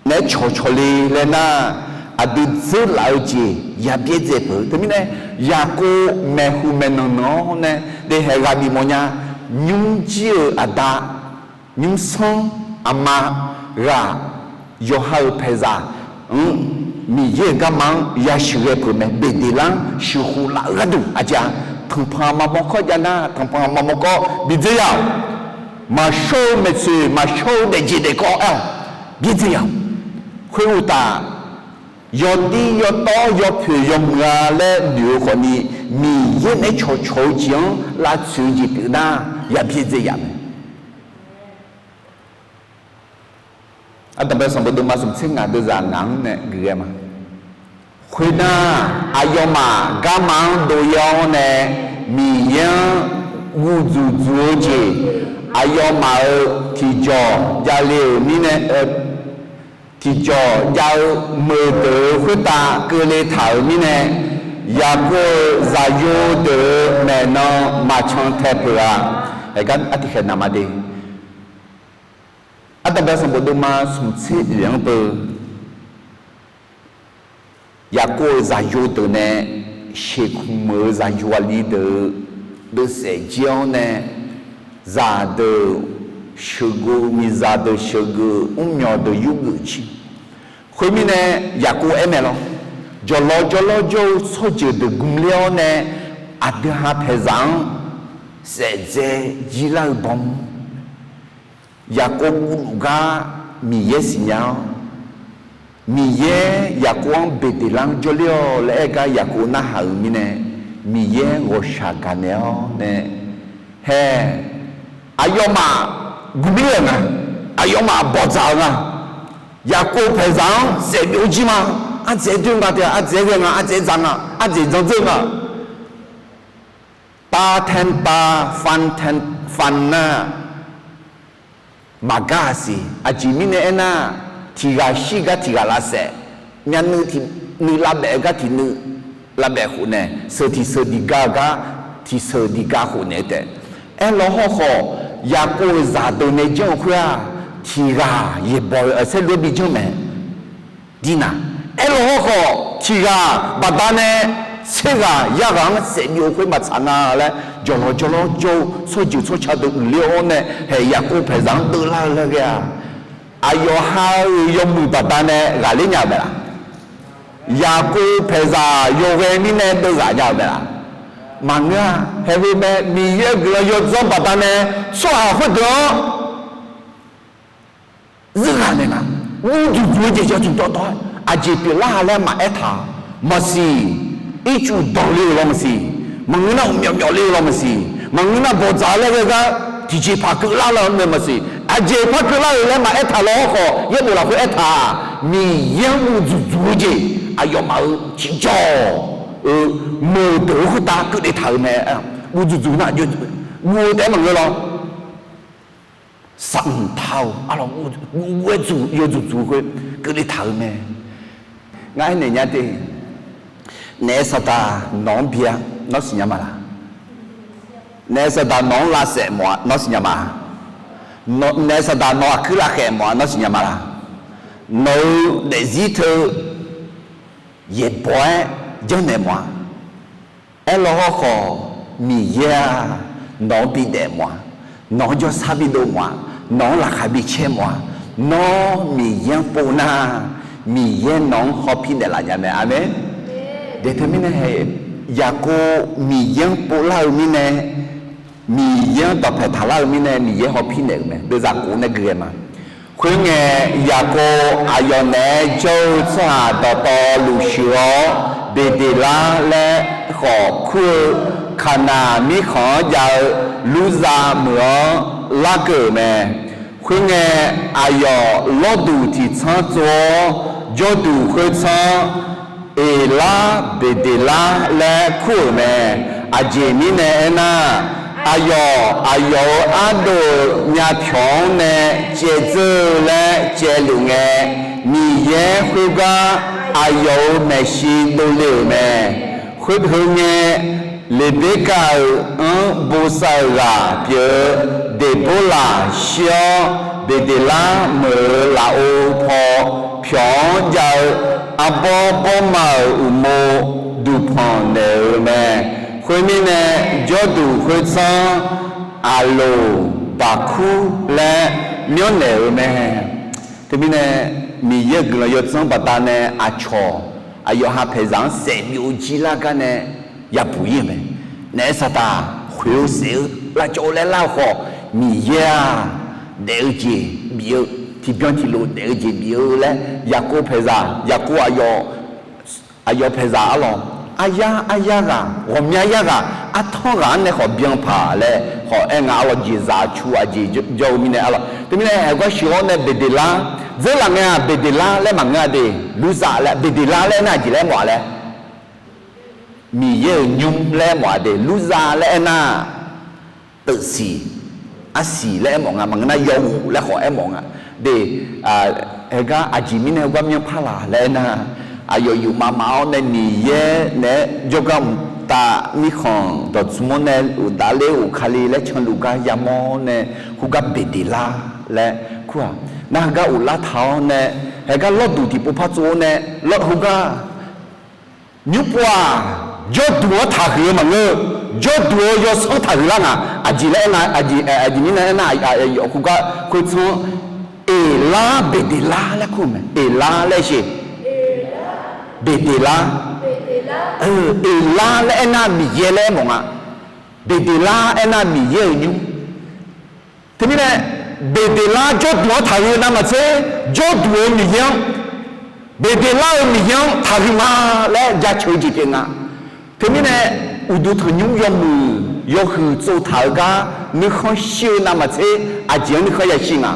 naeq-aer cawqcawq le laer nar, aqdui dzeurlaf-eu jeq ya byaerdzae peuq-eu. Teumirnae, Yaqkov maeqhu maeqnan nan-awr nae, daehaeq ghaq bif mawf nya, nymrjir-euq aqda, nymrsanr aqma ghaq, yawqha-euq paeqzaq-anr Miqyaer-euq garma-anr yasheuqghae peuq mae. Beqdeqlar-anr sheuqkhof laf-eu gharduq aqjeq-aq, tanqpanq maqmawr kawr jav nar, tanqpanq maqmawr kawr bidzae ya-awq. Maqshawr-eu maeqtsoeq, maqshawr-eu daefjeq daefkawv aer-awq, byaerdzae ya-awq. Khoeruqtaf, yawdir yawtawv yawpoeq yawmuiq-a laer noeq-eu khawf ni, Miqyaer naeq-aer cawqcawq-eu jeq-anr lavtsoeq-eu jeq pyeuf nar, ya byaerdzae ya mae. Ardanqbae sanqbof deuvma smq tser ngaq deuvzaq ngaq-anr nae geuf ghae ma. Khoernar, aqyawfmaf garma-anr dov-ir-awr nae, Miqyaer-anr guv dzuq dzuq-eu jeq, aqyawfmaf-euq tiqjawq javle-euq mirnae, tiqjawq jav-eu meuqdeuq-euq khoertav keuvle taq-euq mirnae, Yaqkov-euq zaqyo deuq-euq maeqnan maqcan tae peuq-a. Aergar artiqkhaeq naq ma de. Ardanqbae sanqbof deuvma smq tser oeq-anr beu, Yaqkov-euq zaqyo deuq nae sheuqkmq-euq zaqyo aqli deuq-eu deuvsaef jir-awr nae, zaqdeuq sheuqgeuv, miqzaq deuq sheuqgeuv, mrmyawq deuq yurgeuf jir. Khoermirnae, Yaqkov aer mae lawr, jawqlawr jawrlawr jawr-eu tsawrjeuq deuq gmler-awr nae, aqdui ha paeqzaq-anr saef dzae jir lar-eu baw mr. Yaqkov guvluf gar Miqyaer siqnya-awr, Miqyaer Yaqkov-anr Beqdeqlar-anr jawrler-awq laer aer gar Yaqkov narhaq-euq mirnae, Miqyaer ghawqshaq gaqnaeq-awr nae, hae, aqyawfmaf gmler-euq nga, aqyawfmaf bawqdzaq-euq nga, Yaqkov paeqzaq-anr saefbyov jir ma, ardzaeq-aer doer nga taef-a, ardzaeq-aer ghae nga, ardzaeq-aer dzaq nga, ardzaeq dzandzeur nga. Tav taen tav, fan taen fan nar, maqgar-aq siq. Aqjeq mirnae aernar, tiq ghaq shir gar tiq ghaq lavsaef, myavnuiv tiq nuiv lavbaef-eu gar tiq nuiv lavbaef khofnaeq, sheuq tiq sheuq diq ga-eu gar tiq sheuq diq ga khofnaeq-eu taef. Aerlaw hawrkhawf, Yaqkov-euq zaqdeuq nae janr-eu khoer-aq, tiq ghaq yaeqbawq-eu saerlu-aer bi janr mae. Dirnaq, aerlaw hawrkhawf tiq ghaq baqdanae tser ghaq yar ghaq-anr saefbyov-eu khoer maqtsaq nga laer, jawqlawq jawrlawr jawr-eu tsawrjeuq tsawrca deuq uiqler-awr nae, haeq Yaqkov paeqzaq-anr deuvlar-eu laer ghae-aq, aqyawf ha-euq yawmuiq baqdanae ghaqler nya-euq mae laf? Yaqkov paeqzaq yawghae mirnae deuvghaq nya-euq mae laf? Maqngeur-a. Haeq heu mae, Miqyaer-euq guiqlanq yawdzanr baqdanae tsawrhaq khoerdeuq-anr zeur ghaq naeq nga. Guv dzuq dzuq-eu jeq ja tmq tawv tawv-aer aqjeq pyeuflar-a laer maqaer taq-a. Maqsiq, ircuf danqle-euq law maqsiq, maqngeur nar uqmyawf myawf le-eu law maqsiq, maqngeur nar bawqdzaq laer ghae gar tiqjeqpaq keuvlar laer-awr nae maqsiq, aqjeq par keuvlar-euq laer maqaer taq law hawrkhawf, yaerbof lafkhoer aertaq-aq, Miqyaer-anr guv dzuq dzuq-eu jeq, aqyawfmaf-euq tiqjawq-eu meuqdeuq-eu khoertav keuvle taq-euq mae. Guv dzuq dzuq nar, guv-eu taef-aer maqngeur law. Saqmq taq-awq, arlawq, guv-aer dzuq yawdzuq dzuq-eu khoer keuvle taq-euq mae. Ngar aernaeq nya te, naef saqdaq nawq-anr bi-a, nawr siqnya ma laq? Naef saqdaq nawq-anr lavsaef mawf-a, nawr siqnya ma? Naef saqdaq nawq-anr aqkuir lavkhaeq mawf-a, nawr siqnya ma laq? Nawq-euq daefzir teu yaeqbawq-aer janrnaeq mawf-a. Aerlawr hawrkhawf, Miqyaer-aq, nawq-anr bidaef mawf-a. Nawq-anr jawrsar bidov mawf-a. Nawq-anr laqkhaq bicaer mawf-a. Nawr Miqyaer-anr pov nar, Miqyaer nawq-anr hawpir naeqlaf nya mae. Aqmeq. Daeq teumirnae, Yaqkov Miqyaer-anr povlar-eu mirnae, Miqyaer-anr dawqpaeq taqlar-eu mirnae, Miqyaer hawpir naeq-euq mae. Deuvzaq khof nae gui ghae ma. Khoerngae, Yaqkov aqyawf naeq-aer jawr-eu tsawrhaq dawqtawvluf shuif-awr, Beqdeqlar laer khawf kur-eu Kaqnaq mirkhanq-anr jav-eu Lurzav meuq-anr larkeuv-euq mae. Khoerngae, aqyawf lawrduq tiqtsanr tsov-awr, jawrduq khoertsanr-anr Eqlar Beqdeqlar laer kur-euq mae. Aqjeq mirnae aernar, aqyawf, aqyawf-euq ardov-euq myavpyawq-anr nae caevdzeur-eu laer caevluf ngae, Miqyaer khoergar aqyawf-euq maeqshi dovle-euq mae. Khoerteu ngae, Leqberkav-euq anr bosav-euq ghaq pyeuf-eu Deqborlaq shir-awr, Beqdeqlar meuq-euq lafov paw pyawq-anr jav-eu arbawr bawrma-euq uqmov duqpanq naeq-euq mae. Khoermirnae, jawrduq khoertsanr-anr Aqloq Baqkur laer myanrnaeq-euq mae. Teumirnae, Miqyaer-euq guiqlanq yawdzanr baqdanae aqcawq aqyawf ha paeqzaq-anr saef byov jir lar gar nae yabuq ir-euq mae. Naef saqdaq khoeq-eu saef-eu lavcawv-eu laer lar-eu khawf, Miqyaer-aq, daef-eu jeq bif-eu, tiqbyan tiqlof daef-eu jeq bif-eu laer, Yaqkov paeqzaq, Yaqkov aqyawf, aqyawf paeqzaq arlawq, aryar aryar ghaq, ghawqmya yar ghaq, artanr ghaq-anr nae khawf byan paq laer khawf aer nga arlawq, jeqzaq cu aqjeq jawr-eu mirnae arlawq. Teumirnae, haeqgar sheuq-awr nae Beqdeqlar dzeurlaf ngae-aq, Beqdeqlar laer maqngeur-a de, Lurzav laer, Beqdeqlar laer aernar aqjeq laer mawf-a laer, Miqyaer-euq nymr laer aermawf-a de, Lurzav laer aernar, teufsiq, arsiq laer aermawf nga, maqngeur nar yawuf laer khawf aermawf nga de. Haeqgar aqjeq mirnae heugar myanrpar laq laer aernar, aqyawf yufmav maf-awr nae Miqyaer naeq-aer jawrgar mqtav mirkhanq dawqtsuif-anr nae uqdaf ler-eu Kali laer canluf gar yamawr-awr nae, khoergar Beqdeqlar laer kur-aq, nar heugar uqlar taq-awr nae, haeqgar lawrduq tiqpov par tsov-awr nae, lawr heugar nymr pov-aq, jawrduq-anr taqhuiq-eu maqngeur, jawrduq-eu yawsanr taqhuiq lar nga. Aqjeq laer aernar, aqjeq mirnae aernar, aqyawf khoergar khoertsanr-anr Eqlar Beqdeqlar laer kur-eu mae. Eqlar laer sheq, Beqdeqlar. Eqlar laer aernar Miqyaer laer aermawf nga. Beqdeqlar aernar Miqyaer-euq nymr. Teumirnae, Beqdeqlar jawrduq-anr taqhuiq-eu navmaqtser, jawrduq-eu Miqyaer-anr, Beqdeqlar-euq Miqyaer-anr taqhuiq ma laer jaceuq-eu jeq pyeuf nga. Teumirnae, uqduq tanqnymr yawmuiq yawhuiq tsovtaq-eu gar nuikhanr shir-eu navmaqtser, aqjeq-anr nuikhanr yashir nga.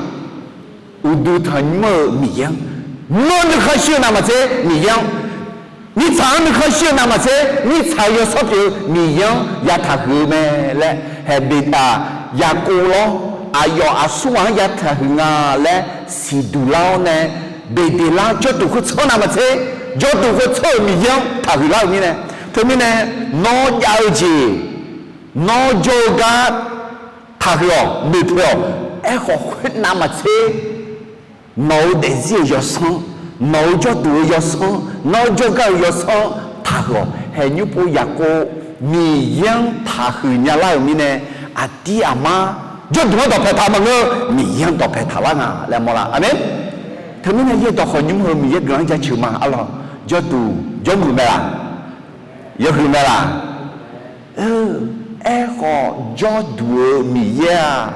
Uqduq tanqnymr-euq Miqyaer-anr, nymr-anr nuikhanr shir-eu navmaqtser Miqyaer-anr, mirtsaq-anr nuikhanr shir-eu navmaqtser, mirtsaq-euq yawsanr pyeuf-eu Miqyaer-anr ya taqhuiq-eu mae laer, haeq Beqdeq, Yaqkov lawr, aqyawf aqsur ghaq-anr ya taqhuiq nga laer siqduq lar-awr nae, Beqdeqlar jawrduq khoertsanr navmaqtser, jawrduq khoertsanr-euq Miqyaer-anr taqhuiq lar-euq mirnae, teumirnae, nawr jav-eu jeq, nawr jawr-eu gar taqhuiq-awq, noeqpoeq-awq. Aerkhawf khoer navmaqtser, nawq-euq daefzir-euq yawsanr, nawq-euq jawrduq-eu yawsanr, nawr jawrgar-euq yawsanr taqhuiq-awq. Haeq nymr pov Yaqkov Miqyaer-anr taqhuiq nyalar-euq mirnae, aqdir aqmar jawrduq-anr dawqpaeq taq maqngeur, Miqyaer-anr dawqpaeq taqlar nga laer mawrlar. Aqmeq. Teumirnae yaerdawq khawf nymr heu Miqyaer guiqlanq-anr jaceuq ma arlawq. Jawrduq jawrmuiq mae laq? Yawhuiq mae laq? Aerkhawf jawrduq-eu Miqyaer-aq,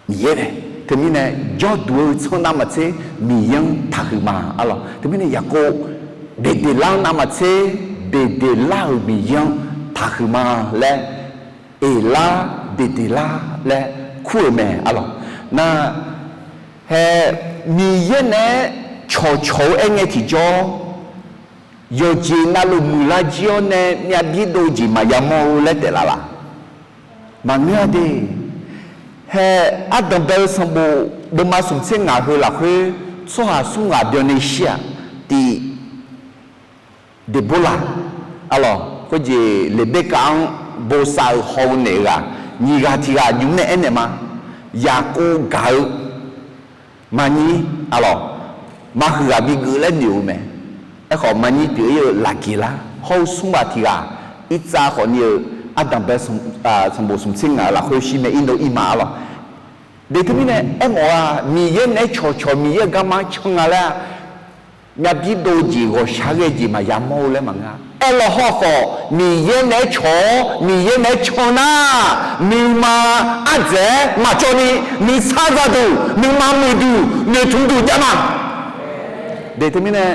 Miqyaer mae. Teumirnae jawrduq-eu tsanr navmaqtser Miqyaer-anr taqhuiq ma arlawq. Teumirnae Yaqkov Beqdeqlar-anr navmaqtser, Beqdeqlar-euq Miqyaer-anr taqhuiq ma laer, Eqlar Beqdeqlar laer kur-euq mae arlawq. Nar, hae, Miqyaer nae-aer cawqcawq-eu aerngae tiqjawr, yawqjeq navluf muiqlar jir-awr nae myav bir dov jeq maqya mawr-eu laer taef laf laq? Maqngeur-a de. Hae, ardanq bae-eu sanqbof deuvma smq tser ngaq heu lafkhoer, tsawrhaq smr ghaq byanni shir-aq, tiq Deqborlaq, arlawq, khoerjeq Leqberkav-anr bosav-euq haw-eu naeq-eu ghaq, nyiq ghaq tiq ghaq nymq-mr nae aernaeq ma. yaqkov gaq-eu maqnyir, arlawq, maqhuiq ghaq bigeuf laer noeq-eu mae. Aerkhawf maqnyir pyeuf-ir-eu lafgeq lar hawr-eu smr ghaq tiq ghaq, irtsav khawf ni-eu ardanqbae sanqbof smq tser ngaq-euq lafkhoer shir mae, irnov ir ma, arlawq. Deq teumirnae aermawf-a, Miqyaer naeq-aer cawqcawq Miqyaer-euq garma can nga laer-a, myavbir dov-eu jeq ghawqshaq ghae-eu jeq maqya mawr-eu laer maqngeur-a. Aerlawq hawrkhawf Miqyaer naeq-aer cawq-awr Miqyaer naeq-aer can nar, nuima ardzaeq-aer maqcawv ni nuisar zaqduq nuima muiqduq noeqtmq duq jav ma. Deq teumirnae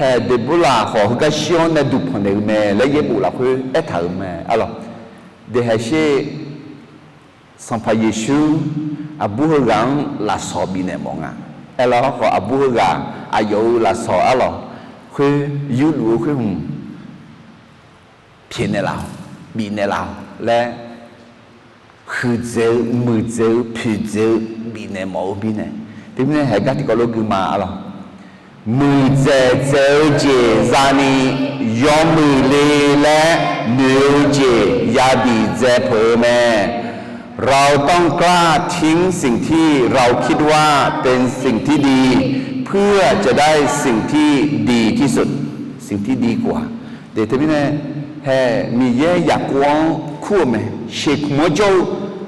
haeq Deqborlaq khawf heugar shir-awr nae duqpanq naeq-eu mae laer yaerbof lafkhoer aertaq-euq mae, arlawq. Deq haeq sher Sanqpaq Yeqsur aqbur heughaq-anr lafsawq bifnaeq mawf nga. Aerlawq hawrkhawf aqbur heughaq aqyawf-euq lafsawq arlawq khoer yurluf-eu khoer hmq pyaeqnaeq laf-awq, bifnaeq laf-awq laer huiqdzaeq-eu muiqdzaeq-eu poeqdzaeq-eu bifnaeq mawf-eu mirnae, teumirnae haeq gar tiqkawv lof gui ma, arlawq. Muiqdzaeq dzaeq-eu jeq zani yawmuiq le laer noeq-eu jeq yabif dzae peuq-eu mae. เราต้องกล้าทิ้งสิ่งที่เราคิดว่าเป็นสิ่งที่ดี เพื่อจะได้สิ่งที่ดีที่สุด สิ่งที่ดีกว่า Deq teumirnae haeq Miqyaer yaqkov-anr kur-eu mae. Sheuqkmq-anr jawr-eu,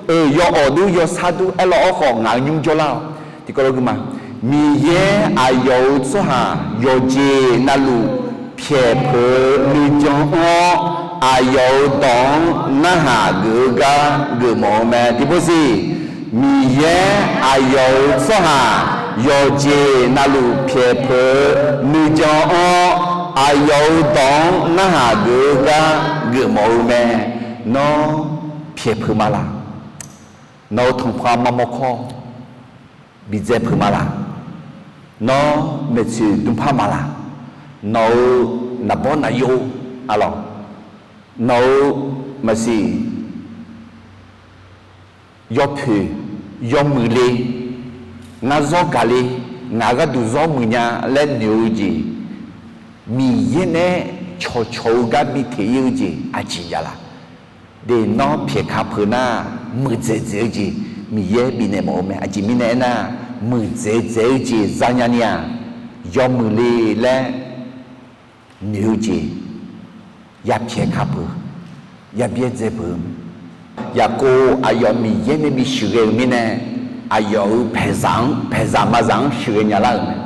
eu, yawawq dur yawsar dur aerlawq hawrkhawf ngaq-euq nymr jawrlar-awq. Tiqkawv lof gui ma. Miqyaer aqyawf-euq tsawrhaq yawqjeq navluf pyaeq peuq-eu nuijan anr-awr, aqyawf-euq dawq-anr narhaq geuf-eu gar geufmawf-eu mae. Tiqpov siq, Miqyaer aqyawf-euq tsawrhaq yawqjeq navluf pyaeq peuq-eu nuijan anr-awr, aqyawf-euq dawq-anr narhaq geuf-eu gar geufmawf-eu mae. Nawr pyaeq peuq ma laq? Nawq-euq tanqpanq mamawr kawr bidzae peuq ma laq? Nawr maeqtsoeq dmrpar ma laq? Nawq-euq naqbawr naqyov, arlawq, nawq-euq maqsiq yawpoeq yawmuiq le, ngar zawr gaq le, ngaq gharduq zawr muiq nya laer noeq-eu jeq, Miqyaer nae cawqcawq-eu gar bi teq-ir-eu jeq aqjeq jav laq? Deq nawr pyaeq ka peuq nar, muiqdzaeq dzaeq-eu jeq Miqyaer bifnaeq mawf-eu mae. Aqjeq mirnae aernar, muiqdzaeq dzaeq-eu jeq zanya ni-aq, yawmuiq le laer noeq-eu jeq yapyaeq ka peuq, yabyaer dzae peuq-eu mae. Yaqkov aqyawf Miqyaer nae bi sheuqghae-euq mirnae, aqyawf-euq paeqzaq-anr, paeqzaq maqzaq-anr sheuqghae nya lar-euq mae.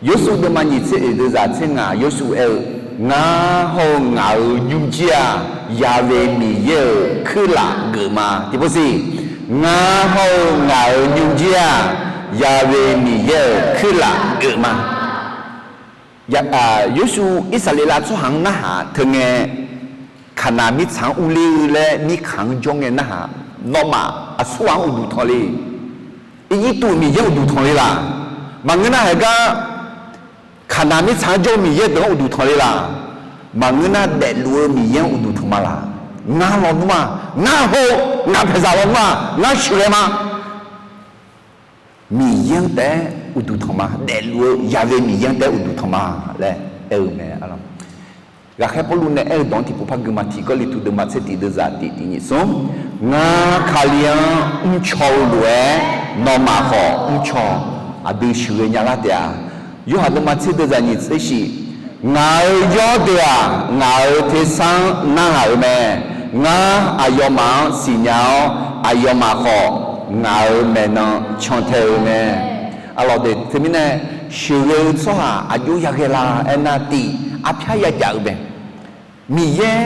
Yorsuv deuvma nyiq tser oeq deuvzaq tser ngaq Yorsuv aer-eu, Ngar hawr-eu ngaq-euq nymrjir-aq, Yaqve Miqyaer-euq kuirlaf geuf ma. Tiqpov siq, Ngar hawr-eu ngaq-euq nymrjir-aq, Yaqve Miqyaer-euq kuirlaf geuf ma. Yorsuv Irsaqleqlav tsawrhaq-anr narhaq teungae, Kaqnaq mirtsaq-anr urler-eu laer mirkhanq-anr jawr ngae narhaq, nawmaf aqsurghaq-anr uqduq tanq le. Irjirtuv Miqyaer uqduq tanq le laq? Maqngeur nar, haeqgar Kaqnaq mirtsaq-anr jawr-eu Miqyaer deuq-anr uqduq tanq le laq? Maqngeur nar, daefluf-eu Miqyaer-anr uqduq tanq ma laq? Ngar lawnmr-aq, ngar hawr-eu ngaq paeqzaq lawnmr-aq, ngar sheuqghae ma. Miqyaer-anr taef-aer uqduq tanq ma. Daefluf-eu Yaqve Miqyaer-anr taef-aer uqduq tanq ma laer aer-eu mae. Ghaqkhaer Pawrluv nae aer-eu dawq-anr tiqpov par gui ma. Tiq Gawrliqtu deuvma tser tiq deuvzaq tiq tiq nyiq smr, Ngar Kali-anr mrcaw-eu lof-aer nawmaf khawf mrcaw-awq. Aqdui sheuqghae nya lar taef-a. Yorhaq deuvma tser deuvzaq nyiq tser shif, Ngaq-euq yawrdeuq-aq, ngaq-euq tersar-anr narhaq-euq mae. Ngar aqyawfmaf-anr siqnya-awr, aqyawfmaf khawf ngaq-euq maeqnan cantae-eu mae. Arlawq, deq teumirnae sheuqghae-eu tsawrhaq aqjox yaghae la aernar, tiq arpyar yajaf-eu mae. Miqyaer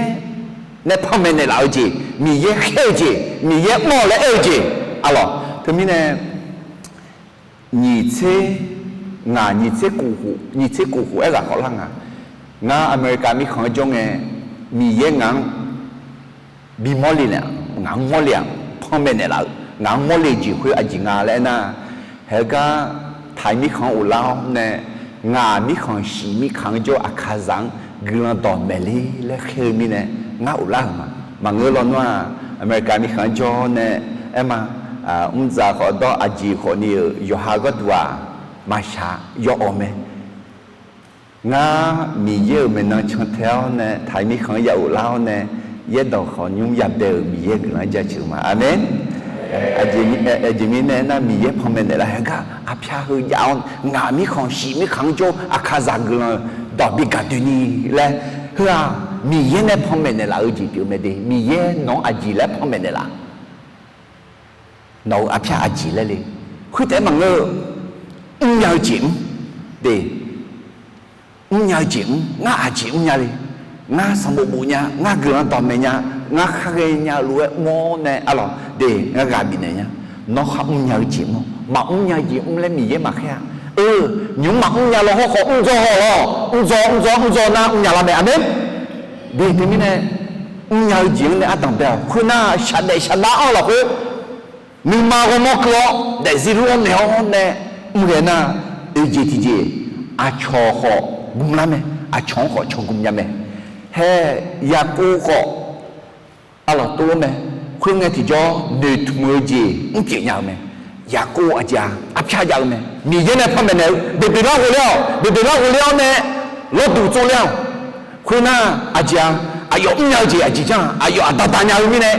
nae panmaeq naeqlaf-eu jeq, Miqyaer khaer-eu jeq, Miqyaer mr-awq laer aer-eu jeq. Arlawq, teumirnae nyiq tser ngaq, nyiq tser kof khof, nyiq tser kof khof aerghaq khawf lar nga. Ngar America mirkhanq-anr jawr ngae, Miqyaer ngaq-anr bimawr le naeq, ngaq-anr mawr le-aq, panmaeq naeqlaf-eu, ngaq-anr mawr le-eu jeq khoer aqjeq nga laer aernar, haegar Taiq mirkhanq-anr ghoflar-awr nae, ngaq mirkhanq shif mirkhanq-anr jawr-eu Aqkaqzaq-anr guiqlanq dawqmaeq le laer khaer-eu mirnae, ngar ghoflar-euq ma. Maqngeur lawnmr-aq, America mirkhanq-anr jawr nae aer ma, mrdzaq khawf dawr aqjeq khawf ni-euq yawqha gharduq-aq, maqshaq yawawq mae. Ngar Miqyaer-euq maeqnan cantae-awr nae Taiq mirkhanq-anr ya ghoflar-awr nae, yaerdawq khawf nymr yabae-euq Miqyaer guiqlanq-anr jaceuq ma. Aqmeq. Aqjeq mirnae aernar, Miqyaer panmaeq naeqlaf-eu gar arpyar heu jav-awr, ngaq mirkhanq shif mirkhanq-anr jawr-eu aqkaqzaq guiqlanq dawq bi gaq doeni laer, heu-aq Miqyaer nae panmaeq naeqlaf-eu jeq pyeuf-eu mae de. Miqyaer nawq-anr aqjeq laer panmaeq naeqlaf, nawq-euq arpyar aqjeq laer le. Khoertaef-aer maqngeur-eu, mrnya-eu jeq mr de. Mrnya-eu jeq mr, ngar aqjeq mrnya le. Ngar sanqbof bof nya, ngar guiqlanq dawqmaeq nya, ngar kharghae nya lof-aer mr-awr nae arlawq de, ngar ghaq bifnaeq nya. Nawr khar mrnya-eu jeq mr-awr, maqmr nya-eu jeq mr laer Miqyaer maqkhaer-a. Eu, nymq-mr maqmr nya law hawrkhawf mrdzaw haw lawr, mrdzaw mrdzaw mrdzaw nar mrnya lar mae. Aqmeq. De teumirnae, mrnya-eu jeq-anr nae ardanq bae-awq. Khoernar, shaqdaef shaqdar-anr lafkhoer nuima ghawrmawr keuv-awr daefzir lor-awr naeq-awr nae mr ghae nar, oeq jeq tiqjeq, aqcawq khawf gmlar mae, aqcawq-anr khawf cawgm nya mae. Hae, Yaqkov khawf arlawq tov-awr mae. Khoerngae tiqjawr noeqtmq-eu jeq mrpyeuf nya-eu mae. Yaqkov aqjeq-aq arpyar jav-eu mae. Miqyaer nae panmaeq naeq-eu, Beqbeqlar ghofler-awq, Beqbeqlar ghofler-awr nae lawrduq tsovler-awq. Khoernar, aqjeq-aq, aqyawf mrnya-eu jeq aqjeq janr-aq, aqyawf aqda da nya-eu mirnae,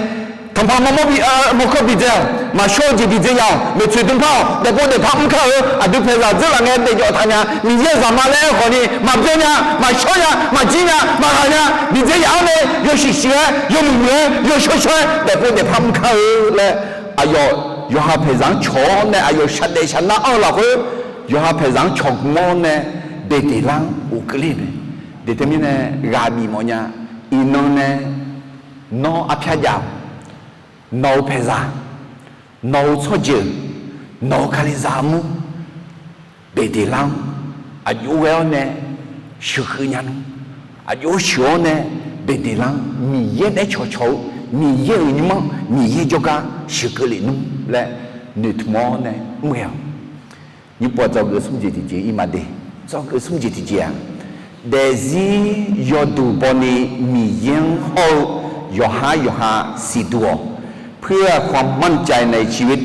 tanqpaq maqmawr bi, mawrkawr bidzae-awq, maqshawr-eu jeq bidzae ya-awq, maeqtsoeq dmrpar-awq, daefpov daefpar mrkar-eu, aqdui paeqzaq dzeurlaf ngae daefjawf taq nya, Miqyaer-euq zaqma laer aerkhawf ni maqbyan nya, maqshawr nya, maqjir nya, maqghaq nya, bidzae yaf-anr nae yawshuif shuif-aer, yawmuiq muiq-aer, yawshawr shawr-aer daefpov daefpar mrkar-eu laer, aqyawf yawqha paeqzaq-anr cawq-awr nae aqyawf shaqdaef shaqdar-anr lafkhoer, yawqha paeqzaq-anr cawqgm-awr nae Beqdeqlar-anr ghofkeuvler mae. De teumirnae ghaq bif mawf nya. Iqnan nae nawr arpyar jav-awq. Nawq-euq paeqzaq, nawq-euq tsawrjeuq, nawq-euq kalizaq armur, Beqdeqlar-anr aqjox ghae-awr nae sheuqkeuv nya nmr. Aqjox sheuq-awr nae Beqdeqlar-anr Miqyaer naeq-aer cawqcawq-eu, Miqyaer-euq nymr-anr Miqyaer jawrgar sheuqkeuv lef nmr laer noeqtmq-awr nae mr ghae-awq. Nymrpov dzawgeuf smr jeq tiqjeq ir ma de. Dzawgeuf smr jeq tiqjeq-aq, daefzir yawduq bawni Miqyaer-anr hawr-eu yawqhar yawqha siqduq-awq. เพื่อความมั่นใจในชีวิต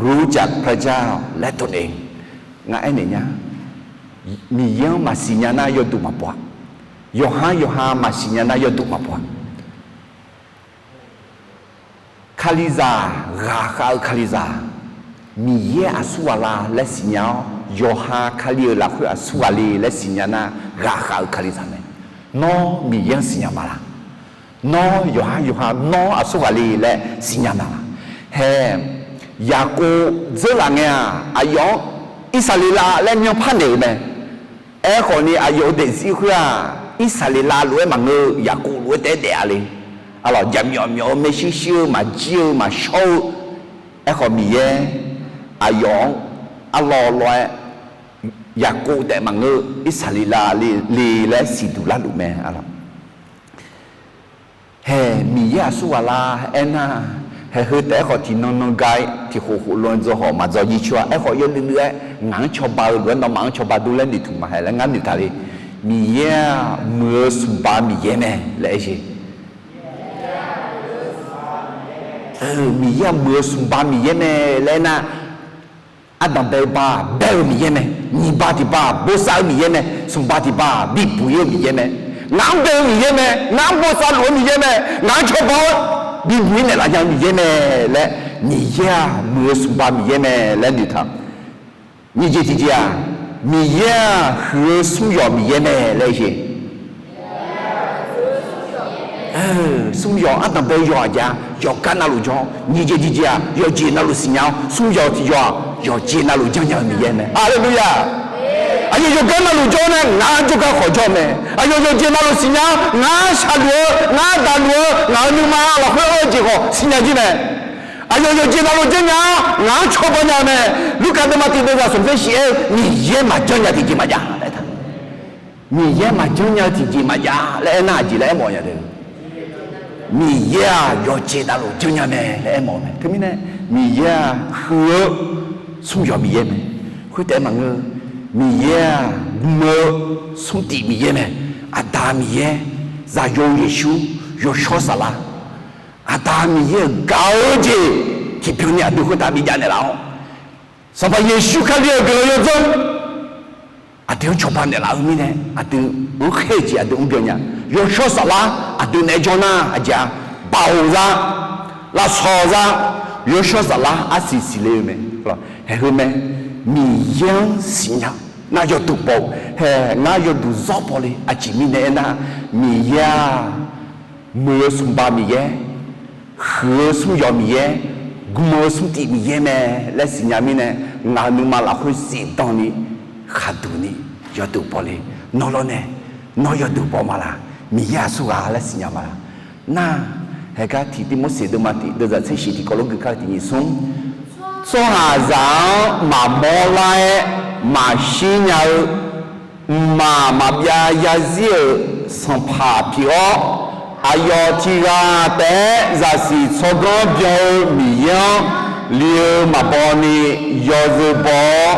รู้จักพระเจ้าและตนเอง. Ngar aernaeq nya, Miqyaer-anr maqsiq nya nar yawduq maqpov-a. Yawqhar yawqha maqsiq nya nar yawduq maqpov-a. Kalizaq ghaqkhav-eu kalizaq, Miqyaer aqsur ghaq la laer siqnya-awr, yawqha Kali-euq lafkhoer aqsur ghaq le laer siqnya nar, ghaqkhav-eu kalizaq mae. Nawr Miqyaer-anr siqnya ma laq? Nawr yawqhar yawqha nawr aqsur ghaq le laer siqnya ma laq? Hae, Yaqkov dzeurlaf ngae-aq, aqyawf-anr Irsaqleqlav laer myanrpar naeq-euq mae. Aerkhawf ni aqyawf-euq daefzir khoer-aq, Irsaqleqlav lof-aer maqngeur-eu, Yaqkov lof-aer taef-aer daef-a le. Arlawq, jaqmyawf myawf-eu, maershuir shuir-eu, maqjir-eu, maqshawr-eu. Aerkhawf Miqyaer aqyawf-anr arlawr lawr-aer, Yaqkov taef maqngeur-eu, Irsaqleqlav le laer siqduq larluf mae. Arlawq, hae, Miqyaer aqsur ghaq la aernar, hae, heu taef-aer khawf tiqnan nan ga-ir tiqkhof khof lof-aer dzaw hawq maqdzaw jir coer-a. Aerkhawf yawluiv luiv-aer ngaq-anr cawba-eu lof-aer nawmaf-anr cawba dur laer noeqtmq maqhae laer ngar noeqtaq le. Miqyaer-aq muiq-eu smqba Miqyaer mae laer aer-eu. Miqyaer-aq muiq-eu smqba Miqyaer mae laer aernar, ardanq bae-eu ba bae-eu Miqyaer mae. Nyiq ba tiq ba bosav-eu Miqyaer mae. Smqba tiq ba bibuq-ir-eu Miqyaer mae. Ngaq-anr bae-eu Miqyaer mae. Ngaq-anr bosav luf-eu Miqyaer mae. Ngaq-anr cawba-awr bibuq-ir naeqlaf nya-eu Miqyaer mae laer, Miqyaer-aq muiq-eu smqba Miqyaer mae laer noeqtaq. Nyiq jeq tiqjeq-aq, Miqyaer-aq huiq-eu smr yawq Miqyaer mae laer jeq. Smr yawq ardanq bae-eu yawq aqjeq-a, yawqgar navluf jawr. Nyiq jeq tiqjeq-aq, yawqjeq navluf siqnya-awr, smr yawq tiq yawq-aq, yawqjeq navluf janrnya-eu Miqyaer mae. Haleluya! Aqyawf yawqgar navluf jawr-awr nae ngaq-anr jawrgar khawf jawr mae. Aqyawf yawqjeq navluf siqnya-awr ngaq-anr shaqluf-eu, ngaq-anr daqluf-eu, ngaq-euq nuima lafkhoer-eu jeq khawf siqnya jir mae. Aqyawf yawqjeq navluf janrnya-awr ngaq-anr cawba nya-eu mae. Lurkaf deuvma tiq deuvzaq smq tser shif-aer-eu Miqyaer maqjanr nya tiqjeq maqjav laer taq. Miqyaer maqjanr nya-eu tiqjeq maqjav laer aernar aqjeq laer aermawf nya de. Miqyaer-aq yawqjeq navluf janrnya mae laer aermawf-eu mae. Teumirnae Miqyaer-aq huiq-eu smr yawq Miqyaer mae. Khoertaef maqngeur, Miqyaer-aq gm-eu smr tif Miqyaer mae. Aqda Miqyaer, Zaqyo Yeqsur, Yawshawr Saflar, Aqda Miqyaer-euq gaq-eu jeq tiqbyan ni aqdui khoertav bijav naeqlaf-awr, Sanqpaq Yeqsur Kali-euq guiqlanq yawdzanr aqdui-anr cawba naeqlaf-eu mirnae, aqdui-anr khaer-eu jeq aqdui mrbyan nya. Yawshawr Saflar aqdui naeq-aer jawr nar aqjeq-a, baoq za Lafsawq za, yawshawr saflar arsiq siqle-eu mae. Haeq heu mae, Miqyaer-anr siqnya nar yawduq baw-eu. Haeq ngar yawduq zawr baw le. Aqjeq mirnae aernar, Miqyaer-aq, muiq-eu smqba Miqyaer, huiq-eu smr yawq Miqyaer, gm-eu smr tif Miqyaer mae laer siqnya mirnae, ngaq-euq nuima lafkhoer zifdan ni, khaqduq ni, yawduq baw le. Nawr lawr nae, nawr yawduq baw ma laq? Miqyaer aqsurghaq laer siqnya ma laq? Nar, haeq gar tiq Tirmorseq deuvma tiq deuvzaq tser shif tiqkawv lof gui kar-eu tiq nyiq smr, tsawrhaqzaq-anr maqmawr lar-aer maqshir nya-eu, mqmaq maqbyav yazir-euq sanqpaq pyeuf-awr, aqyawf tiq ghaq taef-aer zaqsiq tsawrganr byan-eu Miqyaer-anr li-eu maqbaw ni yawzeu baw-awr,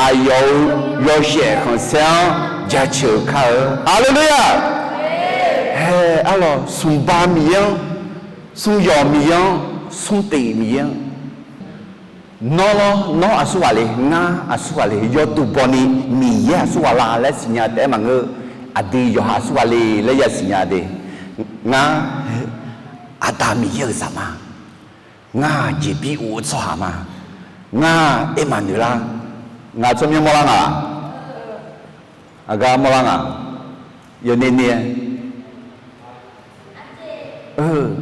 aqyawf-euq yawshaef khanqsaer-anr jaceuq kar-eu. Haleluya! Haeq arlawq, smqba Miqyaer-anr, smr yawq Miqyaer-anr, smr tif Miqyaer-anr, nawr lawr, nawr aqsurghaq le, ngar aqsurghaq le, yawduq baw ni Miqyaer aqsurghaq la laer siqnya taef-aer maqngeur-eu, aqdui yawqha aqsurghaq le laer yasiqnya de. Ngar, Aqda Miqyaer-euq zaq ma. Ngar jeqbir of-eu tsawrhaq ma. Ngar Ermaqnoeqlar, ngaq tsawrmyanr mawrlar nga laq? Aqgar mawrlar nga? Yawner ner-aer,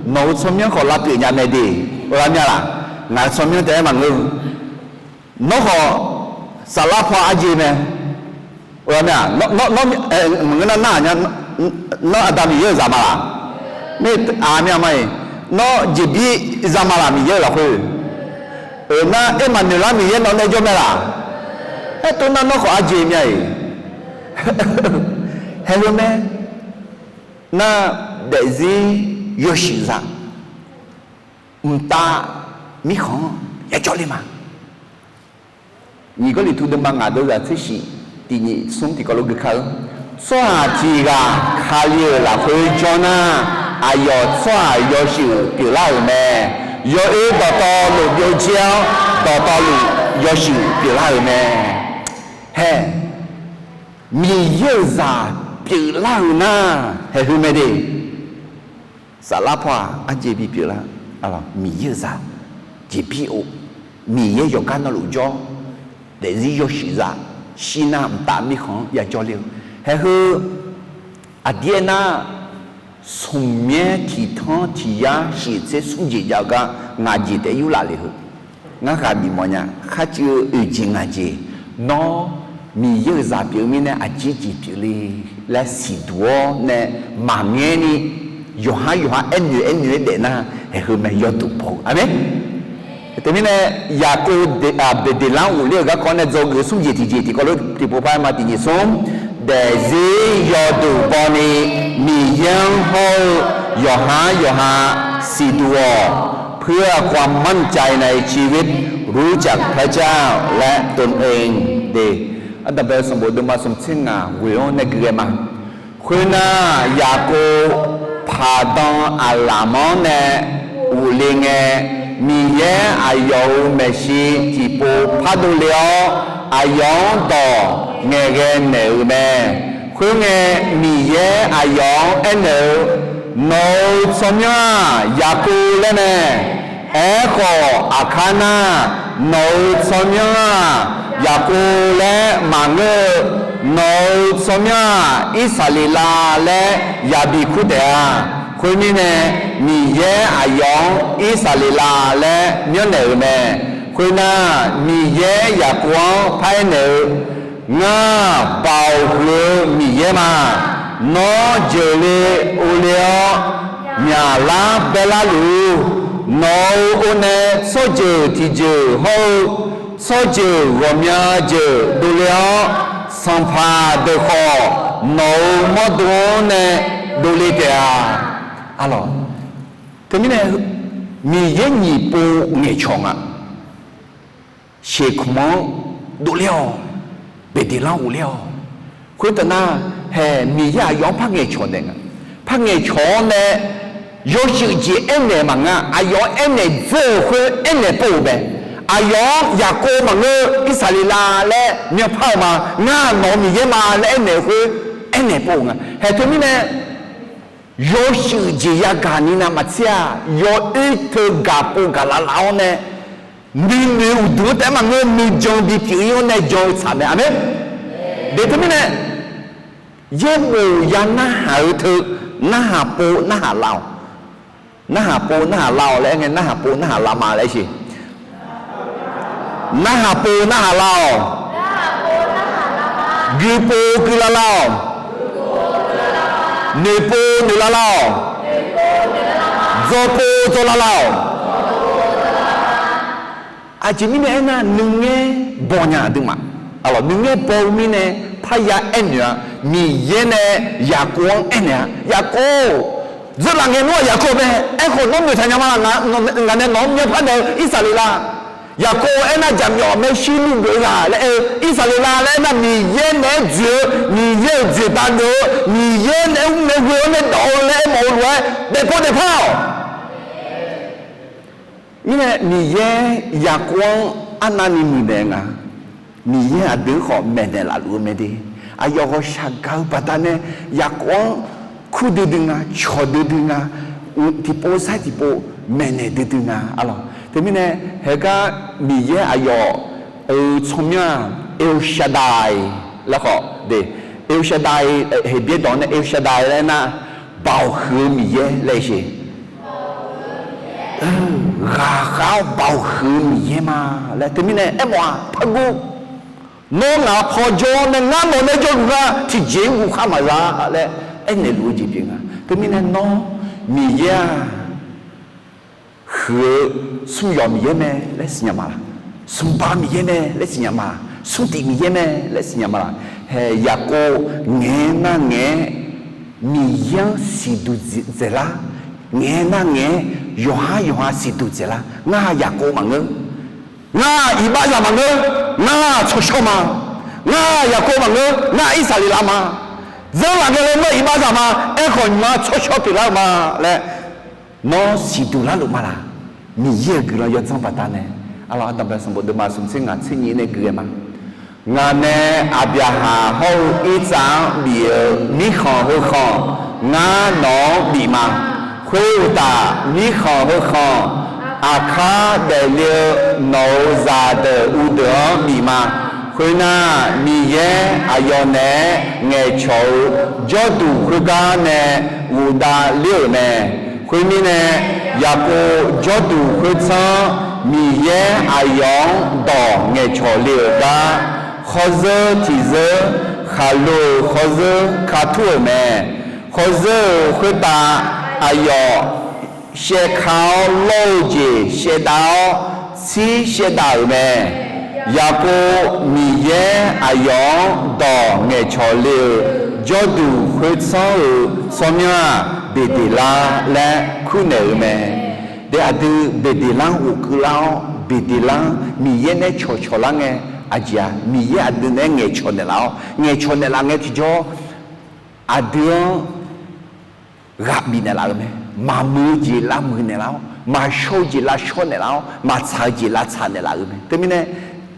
nawq-euq tsawrmyanr khawf lavpyeuf nya mae de. Ghaq mya laq? Ngaq-euq tsawrmyanr taef-aer maqngeur-eu. Nawr khawf saflar paw arjeq mae. Ghaq mya, maqngeur nar nar-aq nya, nawr Aqda Miqyaer-euq zaq ma laq? Nar, aqmya ma-iq, nawr jeqbir za ma laq Miqyaer-euq lafkhoer? Euq nar, Ermaqnoeqlar Miqyaer nawq nae jawr mae laq? Aertov nar nawr khawf arjeq mya-iq. Haeq heu mae. Nar, daefzir yawshuif zaq, mqtav mirkhanq-anr yajawr le ma. Nyiq Gawrliqtu deuvma ngaq deuvzaq tser shif tiq nyiq smr tiqkawv lof gui kar-eu, tsawrhaq tiq ghaq Kali-euq lafkhoer jawr nar, aqyawf tsawrhaq yawshuif pyeuflar-euq mae. Yawoer dawqtawvluf byovjir-awr, dawqtawvluf yawshuif pyeuflar-euq mae. Haeq, Miqyaer-euq zaq pyeuflar-euq nar, haeq heu mae de. Saflar paw-aq arjeq bipyeuf lar, Miqyaer-euq zaq jeqbir of, Miqyaer yawqgar navluf jawr, daefzir yawshuif zaq, shir nar mqtav mirkhanq-anr yajawr ler-eu. Haeq heu aqdir aernar, smq myaer tiq tanr tiq yar shif tser smr jeq jav-eu gar ngaq jeq taef yurlaf le heu. Ngar ghaq bif mawf nya, kharcuiv-eu oeq jeq ngaq jeq, nawr Miqyaer-euq zaq pyeuf-eu mirnae aqjeq jeq pyeuf le laer siqduq-awr nae maqngaer ni, yawqhar yawqha aernoeq aernoeq-aer daef nar, haeq heu mae yawduq baw-eu. Aqmeq. Teumirnae, Yaqkov Beqdeqlanr ghofler-euq garkawv nae dzawgeuf-eu smr jeq tiqjeq tiqkawv lof tiqpov par-aer ma tiq nyiq smr, daefzir yawduq baw ni Miqyaer-anr hawr-eu yawqhar yawqha siqduq-awq. เพื่อความมั่นใจในชีวิต รู้จักพระเจ้า และตนเอง de. Ardanqbae-eu sanqbof deuvma smq tser ngaq ghoeq-anr nae gui ghae ma. Khoernar, Yaqkov paqdan aqlaf-anr nae ghofle ngae, Miqyaer aqyawf-euq maeqshi tiqpov pardov le-awr, aqyawf-anr dawq ngaeqghae naeq-euq mae. Khoerngae, Miqyaer aqyawf-anr aernaeq-eu, Nawq-euq tsawrmyanr-aq, Yaqkov laer mae. Aerkhawf, aqkar nar, Nawq-euq tsawrmyanr-aq, Yaqkov laer maqngeur-eu, nawq-euq tsawrmyanr-aq, Irsaqleqlav laer yabi kur taef-a. Khoermirnae, Miqyaer aqyawf-anr Irsaqleqlav laer myanrnaeq-euq mae. Khoernar, Miqyaer Yaqkov-anr paraer naeq-eu, Ngar, Baoq huiq-eu Miqyaer ma. Nawr jeuqle ovle-awr, myaqlar baerlar luf-ur. Nawq-euq or nae tsawrjeuq tiqjeuq hawr-eu, tsawrjeuq ghawqmya jeuq dovle-awr, sanqpaq deuq khawf nawq-euq mawrdo-anr nae dovle taef-a. Arlawq, teumirnae Miqyaer nyiq pov ngaeqcawq nga. Seqkmq-anr dovler-awq. Beqdeqlanr ghofler-awq. Khoertav nar, hae Miqyaer aqyawf-anr par ngaeqcawq naeq nga. Par ngaeqcawq-awr nae yawshuif jeq aernaeq maqnga. Aqyawf-anr aernaeq dzeur-euq khoer aernaeq pov-euq mae. Aqyawf-anr Yaqkov maqngeur, Irsaqleqlav laer myanrpar-eu ma. Ngar nawq-euq Miqyaer ma laer aernaeq-eu khoer aernaeq pov-euq nga. Hae teumirnae yawshuif jeq yagaq ni navmaqtser-aq, yawoer teu gaq pov gaq lavlav-awr nae, nuinoeq uqduq-anr taef-aer maqngeur, nuijan bipyeuf-ir-awr nae jan-eu tsaq mae. Aqmeq. Deuq teumirnae, yaerbof ya narhaq-eu teu, narhaq pov narhaq lav-awq. Narhaq pov narhaq lav-awq laer aer ngae, narhaq pov narhaq lav ma laer siq. Narhaq pov narhaq lav-awq. Guipov guilav lav-awq. Noeqpov noeqlav lav-awq. Dzawpov dzawlav lav-awq. Aqjeq mirnae aernar, nuingaer baw nya aqduimaf. Aqlawq, nuingaer baw-eu mirnae parya aernaeq-a. Miqyaer nae Yaqkov-anr aernaeq-a, Yaqkov, dzeurlaf ngae nawr-aq Yaqkov mae. Aerkhawf nawr noeqtaq nya ma laq, ngaq nae nawq-anr myavpar naeq-eu Irsaqleqlav. Yaqkov aernar, jaqmyawf maershuir nuigeuf-eu ghaq laer aer-eu, Irsaqleqlav laer aernar, Miqyaer naeq-aer dzoeq-eu, Miqyaer-euq dzoeqdav geuf-eu, Miqyaer naeq-aer mr nae ghoe-awr nae dawq-eu laer aermawf-eu lof-aer daefpov daefpar-awq. Mirnae Miqyaer Yaqkov-anr arnavni muiqnaeq nga. Miqyaer aqdui-anr khawf maeqnaeq laf luf-eu mae de. Aqyawf ghawqshaq gaq-eu baqdanae Yaqkov-anr kur duidui nga, cawq duidui nga, tiqpov sar tiqpov maeqnaeq duidui nga. Aqlawq, teumirnae heugar Miqyaer aqyawf-euq tsawrmyanr-aq, El Shaddai laer khawf de. El Shaddai, Heqbyaer dawq nae El Shaddai laer aernar, Baoq huiq-eu Miqyaer laer siq. Ghaqkhav-awr baoq huiq-eu Miqyaer ma laer. Teumirnae aermawf-aq, pargur, nawr ngaq paw jawr-awr nae ngar nawq nae jawrluf nar, tiqjeq-anr guvkhar maqza laer aernaeq luf-eu jeq pyeuf nga. Teumirnae nawr Miqyaer-aq, huiq-eu smr yawq Miqyaer mae laer siqnya ma laq? Smrba Miqyaer mae laer siqnya ma laq? Smrtiq Miqyaer mae laer siqnya ma laq? Hae Yaqkov ngaeq-aer nar ngaeq-aer Miqyaer-anr siqduq dzaeqlar, ngaeq-aer nar ngaeq-aer yawqhar yawqha siqduq dzaeqlar. Ngar Yaqkov maqngeur. Ngar iqbaxzaq maqngeur. Ngar tsawrshawr ma. Ngar Yaqkov maqngeur. Ngar Irsaqleqlav ma. Dzeurlaf ngae laer nawr iqbaxzaq ma. Aerkhawf nymq-mr tsawrshawr pyeuflar-eu ma laer nawr siqduq larluf ma laq? Miqyaer-euq guiqlanq yawdzanr baqdanae, aqlawq, Aqdanqbae sanqbof deuvma smq tser ngaq tser nyiq nae gui-aer ma. Ngaq nae Aqbyaqhaq hawr-eu Irtsav-anr bif-eu mirkhanq heu khanq, ngar nawq-anr bif ma. Khoeruqtaf, mirkhanq heu khanq aqkar daefle-eu nawq-euq zaqdeuq uvdeuq-anr bif ma. Khoernar, Miqyaer aqyawf naeq-aer ngaeqcawq-eu jawrduq khoergar nae ghofdav ler-euq mae. Khoermirnae, Yaqkov jawrduq khoertsanr-anr Miqyaer aqyawf-anr dawq ngaeqcawq le-euq gar, khawrzeur tiqzeur khaqlo-euq khawrzeur ka tur-euq mae. Khawrzeur-euq khoertav aqyawf shaevka-awr lawr-eu jeq shaevdav-awr, tsir shaevdav-euq mae. Yaqkov Miqyaer aqyawf-anr dawq ngaeqcawq le-euq jawrduq khoertsanr-euq tsawrmyanr-aq, Beqdeqlar laer kurnaeq-eu mae. De, aqdui Beqdeqlar-anr ghofkeuvlar-awr, Beqdeqlar-anr Miqyaer nae cawqcawq lar ngae, aqjeq-aq, Miqyaer aqdui naeq-aer ngaeqcawq naeqlaf-awr, ngaeqcawq naeqlaf ngae tiqjawr, aqdui-anr ghaq bifnaeq laf-euq mae. Maqmuiq-eu jeq lavmuiq naeqlaf-awr, maqshawr-eu jeq lavshawr naeqlaf-awr, maqtsaq-eu jeq lavtsaq naeqlaf-euq mae. Teumirnae,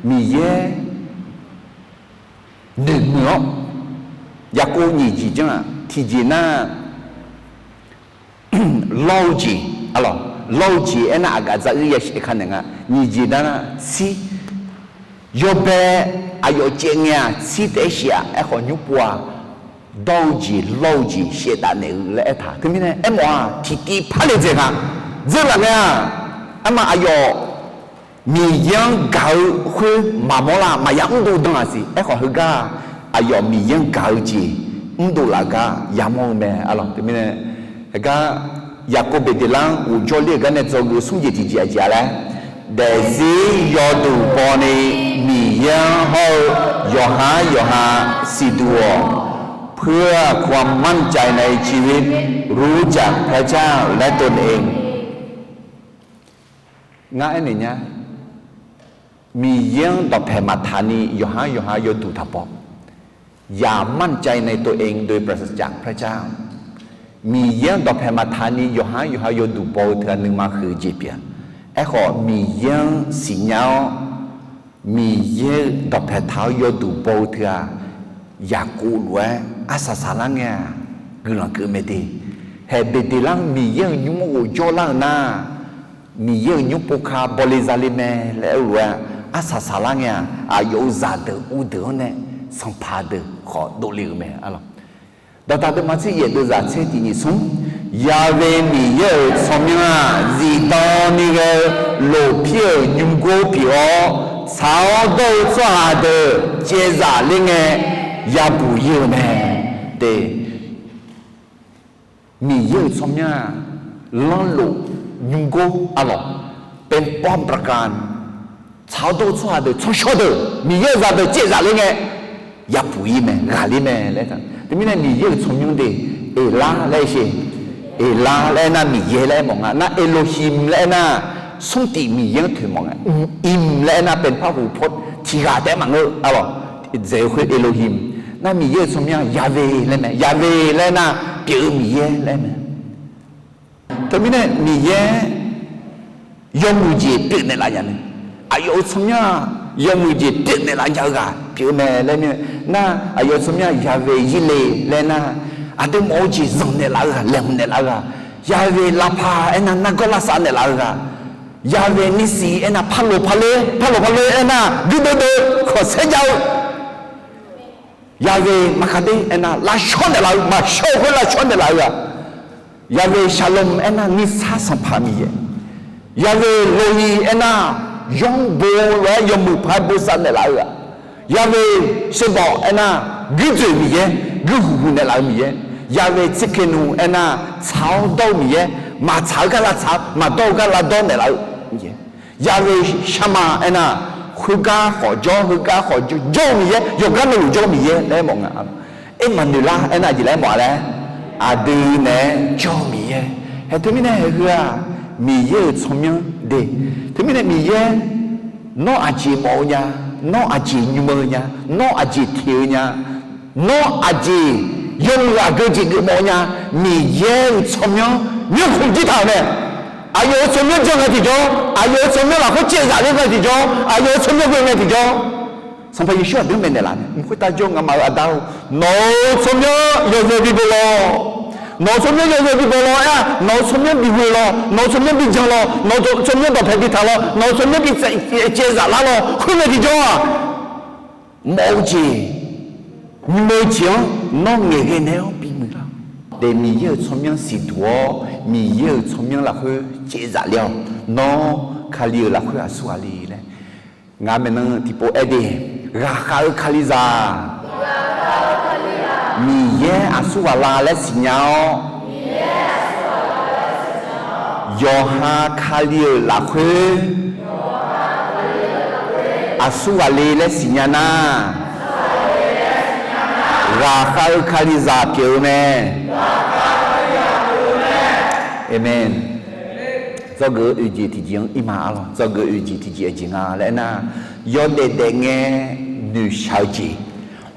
Miqyaer noeqmuiq-awr, Yaqkov nyiq jeq janr-aq, tiqjeq nar, lawr-eu jeq, aqlawq, lawr-eu jeq aernar aqgaf dzaruir yashir ka naeq nga. Nyiq jeq nar, tsir, yawbae aqyawf caev ngae-aq, tsir taef-aer shif-aq, aerkhawf nymr pov-aq, dawr-eu jeq lawr-eu jeq shaevdav naeq-eu laer aertaq. Teumirnae aermawf-aq, tiqtiv par le dzaeq nga. Dzeurlaf ngae-aq, arma aqyawf Miqyaer-anr gaq-eu khoer maqmawr lar, maqya mrdov dan-aq siq. Aerkhawf heugar aqyawf Miqyaer-anr gaq-eu jeq mrdov laf gar yamawr-eu mae, aqlawq. Teumirnae, heugar Yaqkov Beqdeqlar-anr ghofjawr ler-euq gar nae dzawgeuf-eu smr jeq tiqjeq aqjeq-a laer, daefzir yawduq bawni Miqyaer-anr hawr-eu yawqhar yawqha siqduq-awq. เพื่อความมั่นใจในชีวิต รู้จักพระเจ้าและตนเอง. Ngar aernaeq nya, Miqyaer-anr dawqpae maqtaq ni yawqhar yawqha yawduq taq baw. อย่ามั่นใจในตัวเองโดยปราศจากพระเจ้า. Miqyaer-anr dawqpae maqtaq ni yawqhar yawqha yawduq baw-eu teu-aq nuima huiq-eu jeq pyeuf-a. Aerkhawf, Miqyaer-anr siqnya-awr, Miqyaer-eu dawqpae taq-awr yawduq baw-eu teu-aq, Yaqkov lof-aer arsaq saqlar ngae-aq, guiqlanq keuv mae de. Haeq Beqdeqlar-anr Miqyaer-euq nymr-anr ghofjawr lar-eu nar, Miqyaer-euq nymr pov ka bawle zale mae laer aer-eu lof-aer, arsaq saqlar ngae-aq, aqyawf-euq zaqdeuq uvdeuq-anr nae sanqpaq deuq khawf dovle-euq mae. Dawqdaq deuvma tser yaef deuvzaq tser tiq nyiq smr, Yaqve Miqyaer-euq tsawrmyanr-aq, zifdan ni ghae-eu lofpir-euq nymrgor pyeuf-awr, tsaq-awr dawr-eu tsawrhaq deuq caevzaf ler ngae yabuq ir-eu mae. De, Miqyaer-euq tsawrmyanr-aq, lanrlof nymrgor arlawq, เป็นป้อมปราการ, tsaq-awr dawr-eu tsawrhaq deuq tsawrshawr deuq Miqyaer-euq zaqdeuq caevzaf ler ngae yabuq ir mae, ghaqler mae laer. Teumirnae Miqyaer-euq tsawrmyanr de, Eqlar laer sher, Eqlar laer aernar Miqyaer laer aermawf nga. Nar Elohim laer aernar, smrtif Miqyaer-anr toeqmawf nga. Im laer aernar เป็นพหูพจน์ tiqghaq taef-aer maqngeur arlawq. Dzaeq-eu khoer Elohim, nar Miqyaer-euq tsawrmyanr Yaqve laer mae. Yaqve laer aernar pyeuf-eu Miqyaer laer mae. Teumirnae Miqyaer yawmuiq jeq pyeufnaeq laf nya mae. Aqyawf-euq tsawrmyanr-aq, yawmuiq jeq pyeufnaeq laf nya-eu ghaq pyeuf-eu mae laer mir-a. Nar aqyawf-euq tsawrmyanr Yaqve Yirle laer nar, aqdui mawf-eu jeq zanqnaeq laf-eu ghaq, laeqhmq naeq laf-eu ghaq, Yaqve Lavpaq aernar nargawr lavsav naeq laf-eu ghaq, Yaqve Nissi aernar parloq parler, parloq parler aernar guirdeuv deuv khanqsaer jav-eu Yaqve Maqkaqder aernar lavshawr naeq laf-eu, maqshawr-eu khoer lavshawr naeq laf-eu ghaq, Yaqve Shalom aernar nuisar sanqpaq Miqyaer, Yaqve Rohi aernar yawr bo lof-aer yawmuiq paq-aer bosav naeq laf-eu ghaq, Yaqve Sherbawq aernar guirdzoeq Miqyaer, guir huiq huiq naeq laf-eu Miqyaer, Yaqve Tsidkenu aernar tsaq-awr dawr-eu Miqyaer, maqtsaq-eu gar lavtsaq, maqdawr-eu gar lavdawr naeq laf-eu Miqyaer, Yaqve Sharma aernar khoergar khawf jawr, heugar khawf jawr-eu Miqyaer, yawqgar navluf jawr-eu Miqyaer laer mawf nga. Ermaqnoeqlar aernar aqjeq laer mawf-a laer, aqdui naeq-aer jawr-eu Miqyaer. Haeq teumirnae haeq heu-aq, Miqyaer-euq tsawrmyanr de. Teumirnae Miqyaer, nawr aqjeq mawf-eu nya, nawr aqjeq nymr-eu nya, nawr aqjeq teq-eu nya, nawr aqjeq yawmuiq aqgeu jeq geufmawf-eu nya, Miqyaer-euq tsawrmyanr myanrkhof jir taq-euq mae. Aqyawf-euq tsawrmyanr jan ngae tiqjawr, aqyawf-euq tsawrmyanr lafkhoer caevzaf ler ngae tiqjawr, aqyawf-euq tsawrmyanr ghoe ngae tiqjawr, Sanqpaq Yeqsur aqdui-anr maeqnaeq laf-a. Mq khoertav jawr-eu ngamaf-euq Aqda-or, nawq-euq tsawrmyanr yawzeu bi boflawq. Nawq-euq tsawrmyanr yawzeu bi boflawq aer-a. Nawq-euq tsawrmyanr bi ghoe lawq, nawq-euq tsawrmyanr bi jan lawq, nawq-euq tsawrmyanr dawqpae bi taq lawq, nawq-euq tsawrmyanr bi caevzaf lar lawq, khoer ngae tiqjawr-aq, mawf-eu jeq, nymr-eu jeq-anr nawr ngaeqghae naeq-awr bimuiq lar. De, Miqyaer-euq tsawrmyanr siqduq-awr, Miqyaer-euq tsawrmyanr lafkhoer caevzaf ler-awq. Nawr Kali-euq lafkhoer aqsur ghaq le laer. Ngaq maeqnan tiqpov aer de, ghaqkhav-eu Kalizaq, Miqyaer aqsur ghaq la laer siqnya-awr, yawqha Kali-euq lafkhoer aqsur ghaq le laer siqnya nar, ghaqkhav-eu Kalizaq pyeuf-eu mae. Aqmeq. Dzawgeuf-eu oeq jeq tiqjeq-anr ir ma arlawq. Dzawgeuf-eu oeq jeq tiqjeq aqjeq nga laer aernar, yawdaef daefngae noeqshaq-eu jeq,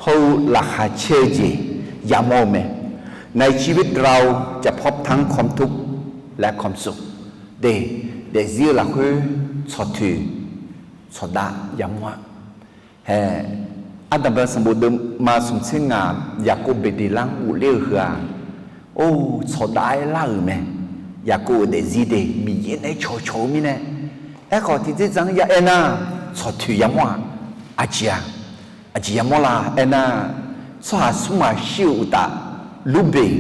hawr-eu laqkhaq caer-eu jeq yamawr-eu mae. ในชีวิตเราจะพบทั้งความทุกข์และความสุข de, daefzir-eu lafkhoer tsawqtoeq tsawqdav yamawr-a. Hae, Ardanqbae sanqbof deuvma smq tser ngaq, Yaqkov Beqdeqlar-anr ghofler-eu heu-aq, or, tsawqdav-aer lar-euq mae. Yaqkov-euq daefzir de Miqyaer nae cawqcawq-eu mirnae. Aerkhawf tiqdzerdzaq-anr ya aernar, tsawqtoeq yamawr-aq, aqjeq-aq, aqjeq yamawr la aernar, tsawrhaq smr maqshir-euq uqtaf, Lurbeq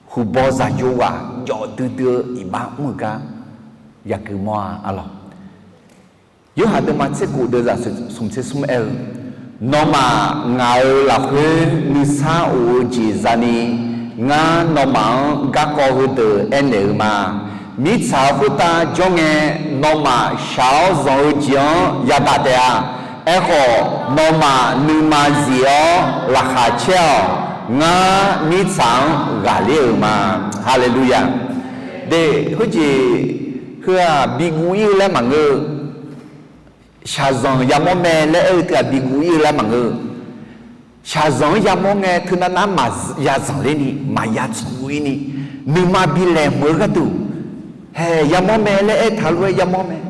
huqbaw zaqyo ghaq jawf duidui-eu iqbax mr-euq gar yagui mawr-a arlawq. Yorhaq deuvma tser kof deuvzaq smq tser smr aer-eu, nawmaf ngaq-euq lafkhoer nuisar of-eu jeq zani, ngar nawmaf-anr garkawv heudeuq aernaeq-eu ma. Mirtsaq-euq khoertav jawr ngae, nawmaf shaq-awr zanq-eu jeq-anr yadaq taef-a. Aerkhawf, nawmaf nuima zif-awr laqkhaq caer-awq. Ngar mirtsaq-anr ghaqler-euq ma. Haleluya! De, khoerjeq heu-aq, biguv ir-eu laer maqngeur-eu. Shaqzanq yamawr mae laer aer-eu teu-aq, biguv ir-eu laer maqngeur. Shaqzanq-anr yamawr ngae, teunav nav-anr maqya zanqler ni, maqya tsanqguv ir ni, nuima bi laeqhmq-eu gharduq, hae, yamawr mae laer aertaq lof-aer yamawr mae.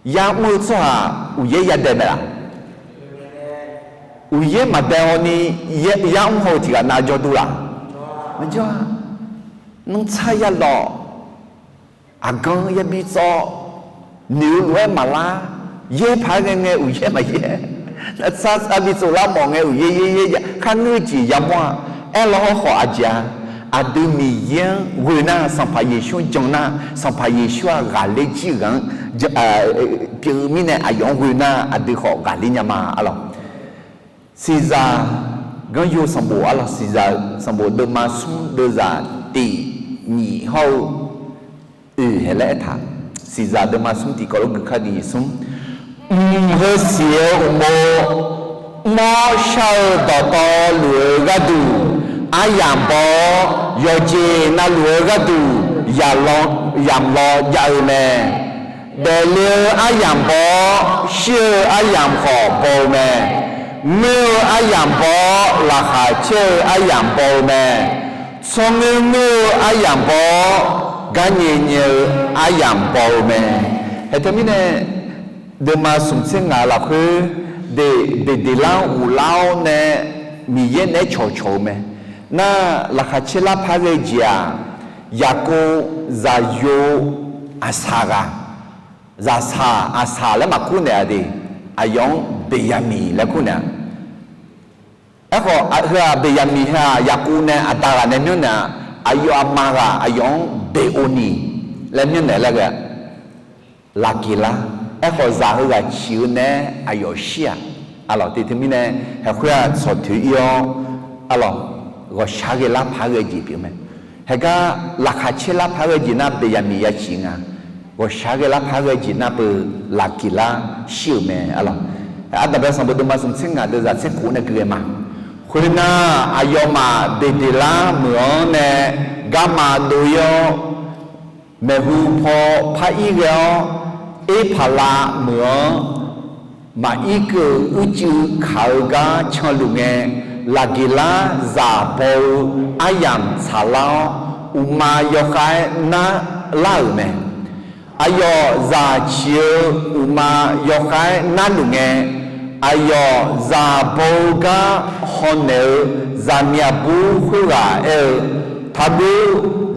Yamr-eu tsawrhaq uqyaer yadae mae laf? Uqyaer maqdae haw ni, yamr haw-eu tiq ghaq nav jawr dur laf? Maqjawr-a. nanrtsar yalawq, aqgan yabi tsawv, noeq-eu lof-aer maqlar, yaer paq-aer ngae ngae uqyaer maqyaer, nanrtsar yabi tsov lar mawf ngae uqyaer yaer yaer ya kharngeur jeq yamawr-a. Aerlawr hawrkhawf aqjeq-a, aqdui Miqyaer-anr ghoe nar, Sanqpaq Yeqsur-anr jan nar, Sanqpaq Yeqsur-aq ghaqler jir-eu ghaq-anr pyeuf-eu mirnae aqyawf-anr ghoe nar aqdui khawf ghaqler nya ma arlawq. Siqzaq ganryo sanqbof arlawq, Siqzaq sanqbof deuvma smr deuvzaq tiq nyiq hawr-eu oeq haeq laer aertaq. Siqzaq deuvma smr tiq kawv lof gui kar tiq nyiq smr. Mq heu siq-eu uqmov mawr shar-eu dawqtawvluf-eu gharduq aryamq baw-awr, yawqjeq navluf-eu gharduq yamq law jav-eu mae. Daefle-eu aryamq baw-awr, shir-eu aryamq khawf baw-eu mae. Ngoer-eu aryamq baw-awr, laqkhaq caer-eu aryamq baw-eu mae. Tsawrngoer ngoer-eu aryamq baw-awr, garnyae nyae-eu aryamq baw-eu mae. Haeq teumirnae, deuvma smq tser ngaq lafkhoer, deq, deqdeq lar-anr ghoflar-awr nae, Miqyaer naeq-aer cawqcawq-eu mae. Nar, laqkhaq caer lar par ghae jeq-aq, Yaqkov zaqyo aqsaq ghaq, zaqsaq aqsaq laer maqkur naeq-a de, aqyawf-anr Beqyaqmiq laer kur naeq-a. Aerkhawf, heu-aq Beqyaqmiq heu-aq Yaqkov nae aqda ghaq nae myanrnaeq-a, aqyawf aqma ghaq aqyawf-anr Beqovniq laer myanrnaeq laer ghae-a. Laqgeqlar. Aerkhawf, zaq heughaq ciq-eu nae aqyawf shir-aq. Arlawq, te teumirnae, haeqkhoer-aq tsawq toeq ir-awr, arlawq, ghawqshaq ghae lar par ghae jeq pyeuf mae. Haeqgar laqkhaq caer lar par ghae jeq nar Beqyaqmiq ya ciq nga. Ghawqshaq ghae lar par ghae jeq nar beu Laqgeqlar shir-euq mae arlawq. Aqdaq bae sanqbof deuvma smq tser ngaq deuvzaq tser khof nae gui ghae ma. Khoernar, aqyawfmaf deqdeq lar meuq-anr nae garma dov ir-awr, maeqhu paw par ir ghae-awr, Erpaqlav meuq-anr maqir keuv-euq uicuiv kaq-eu gar canluf ngae, Laqgeqlar zaq baw-eu aryamq tsaqlar-awr, uqma yawkhav-aer narlar-euq mae. Aqyawf zaq ciq-eu uqma yawkhav-aer narluf ngae, aqyawf zaq baw-eu gar hawnaeq-eu zaqmiq aqbur khoerghaq aer-eu, Taqguv,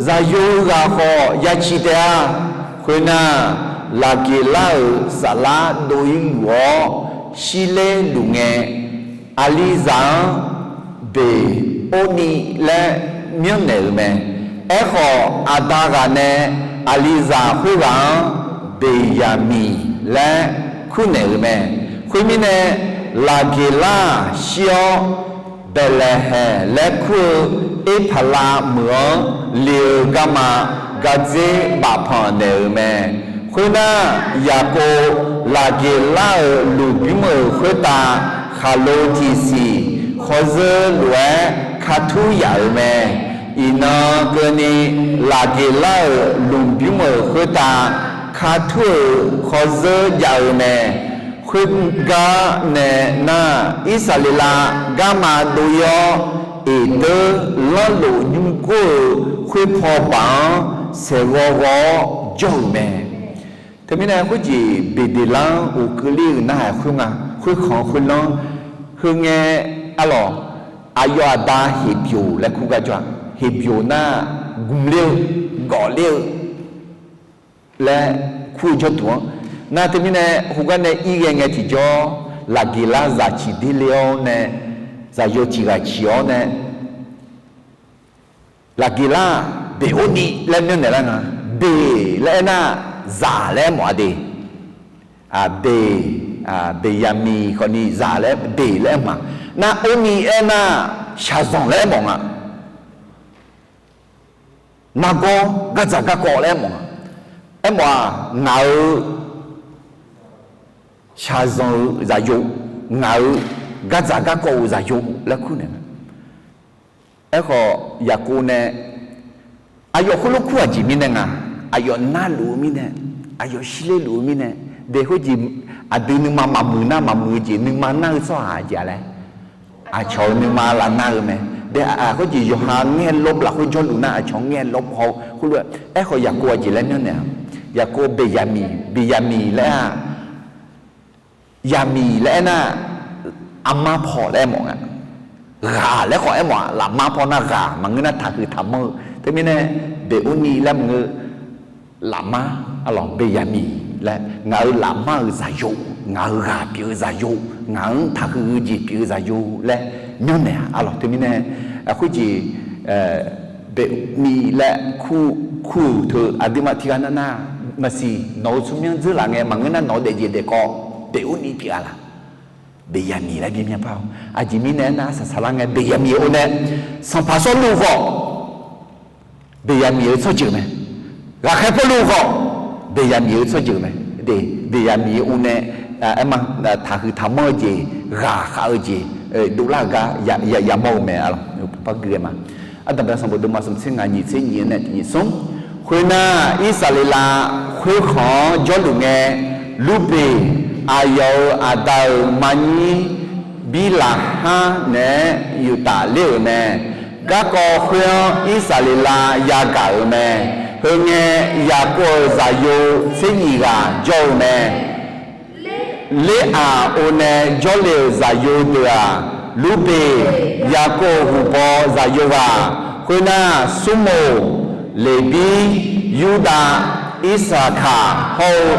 zaqyo ghaq khawf ya ciq taef-a. Khoernar, Laqgeqlar-euq saflar dov ir luf-awr shirler luf ngae, Aqlizaq-anr Beqorni laer myanrnaeq-euq mae. Aerkhawf, aqda ghaq nae Aqlizaq khoerghaq-anr Beqyaqmiq laer kurnaeq-euq mae. Khoermirnae, Laqgeqlar-aq shir-awr, Baeqlaeqhaeq laer kur-eu Erpaqlav meuq-anr le-eu garma gardzer bafpanq naeq-euq mae. Khoernar, Yaqkov Laqgeqlar-euq lmqbymr-euq khoertav khaqlo tiqsiq khawrzeur lof-aer kartur yaf-euq mae. Iqnan keuvni, Laqgeqlar-euq lmqbymr-euq khoertav kartur-euq khawrzeur jav-eu mae. Khoergar nae nar, Irsaqleqlav garma dov ir-awr, Eqdeur lanrlof nymrgor-euq khoerpaw baq-anr saeqghawv ghawv-awr jawr-euq mae. Teumirnae khoerjeq Beqdeqlar-anr uqkeuvler-euq narhaq khoernga, khoerkhanq khoerlanr, heu ngae, arlawq, aqyawf aqda Heqbyoq laer kur gar jawr-a. Heqbyoq nar, gmqler-eu, gawfler-eu laer kur-eu jawrduq-anr. Nar teumirnae, khoergar nae ir ghae ngae tiqjawr, Laqgeqlar zaq ciq der le-awr nae, zaqyo tiq ghaq ciq-awr nae, Laqgeqlar-aq, Beqorni laer myanrnaeq lar nga. Beq laer aernar, zaq laer aermawf-a de. Beq, Beqyaqmiq khawfni zaq laer, Beq laer aerma. Nar, Orni aernar, shaqzanq laer aermawf nga. Nargawr gardzaq garkawv laer aermawf nga. Aermawf-aq, ngaq-euq shaqzanq-euq zaqyo, ngaq-euq gardzaq garkawv-euq zaqyo laer kur naeq nga. Aerkhawf, Yaqkov nae aqyawf khoerlof kur-aq jeq mirnae nga, aqyawf narluf-eu mirnae, aqyawf shirler luf-eu mirnae, de khoerjeq aqdui nuima maqmuiq nar maqmuiq-eu jeq nuima nar-eu tsawrhaq jeq-a laer, aqcawq-euq nuima laf nar-eu mae. De, khoerjeq yawqha ngaer lawr lafkhoer jawrluf nar aqcawq ngaer lawr haw khoerlof-aer, aerkhawf Yaqkov aqjeq laer myanrnaeq-a. Yaqkov Beqyaqmiq, Beqyaqmiq laer-aq, Yaqmiq laer aernar, armar paw laer aermawf nga. Ghaq laer khawf aermawf-a, lafmar paw nar ghaq maqngeur nar taqhuiq taqmanr-eu Teumirnae, Bequrni laer maqngeur, lafmar, arlawq, Beqyaqmiq laer, ngaq-euq lafmar-euq zaqyo, ngaq-euq ghaq pyeuf-eu zaqyo, ngaq-anr taqhuiq-eu jeq pyeuf-eu zaqyo laer myanrnaeq-a, arlawq. Teumirnae, khoerjeq, Bequrni laer kur, kur-euq teu aqduimaf tiqghaq navnav maqsiq, nawq-euq tsawrmyanr dzeurlaf ngae maqngeur nar, nawq-eu daefjeq daefkawv Bequrni pyeuf-a laq? Beqyaqmiq laer bimyan par-awr, aqjeq mirnae aernar, arsaq saqlar ngae Beqyaqmiq-eu nae, Sanqpaq Sawrluv khawf Beqyaqmiq-eu tsawrjeuq mae. Ghaqkhaer Pawrluv khawf Beqyaqmiq-eu tsawrjeuq mae. Beqyaqmiq-eu nae, aerma, taqhuiq taqmanr-eu jeq, ghaq khav-eu jeq, dovlar-euq gar yamawr-eu mae, arlawq. Par gui-aer ma. Ardanqbae sanqbof deuvma smq tser ngaq nyiq tser nyiq-anr nae tiq nyiq smr. Khoernar, Irsaqleqlav khoerkhanq-anr jawrluf ngae, Lurbeq, aqyawf-euq aqda-euq maqnyir Birlaqhar naeq-aer yuf tafler-euq mae. Garkawv khoer-anr Irsaqleqlav yagaq-euq mae. Heu ngae, Yaqkov-euq zaqyo tser nyiq ghaq jawr-eu mae. Leraq-or nae jawrle-euq zaqyo deuq-aq, Lurbeq, Yaqkov-euq huqbaw zaqyo ghaq, khoernar, Smrmoq, Leqbir, Yurdav, Irsaqkaq hawr-eu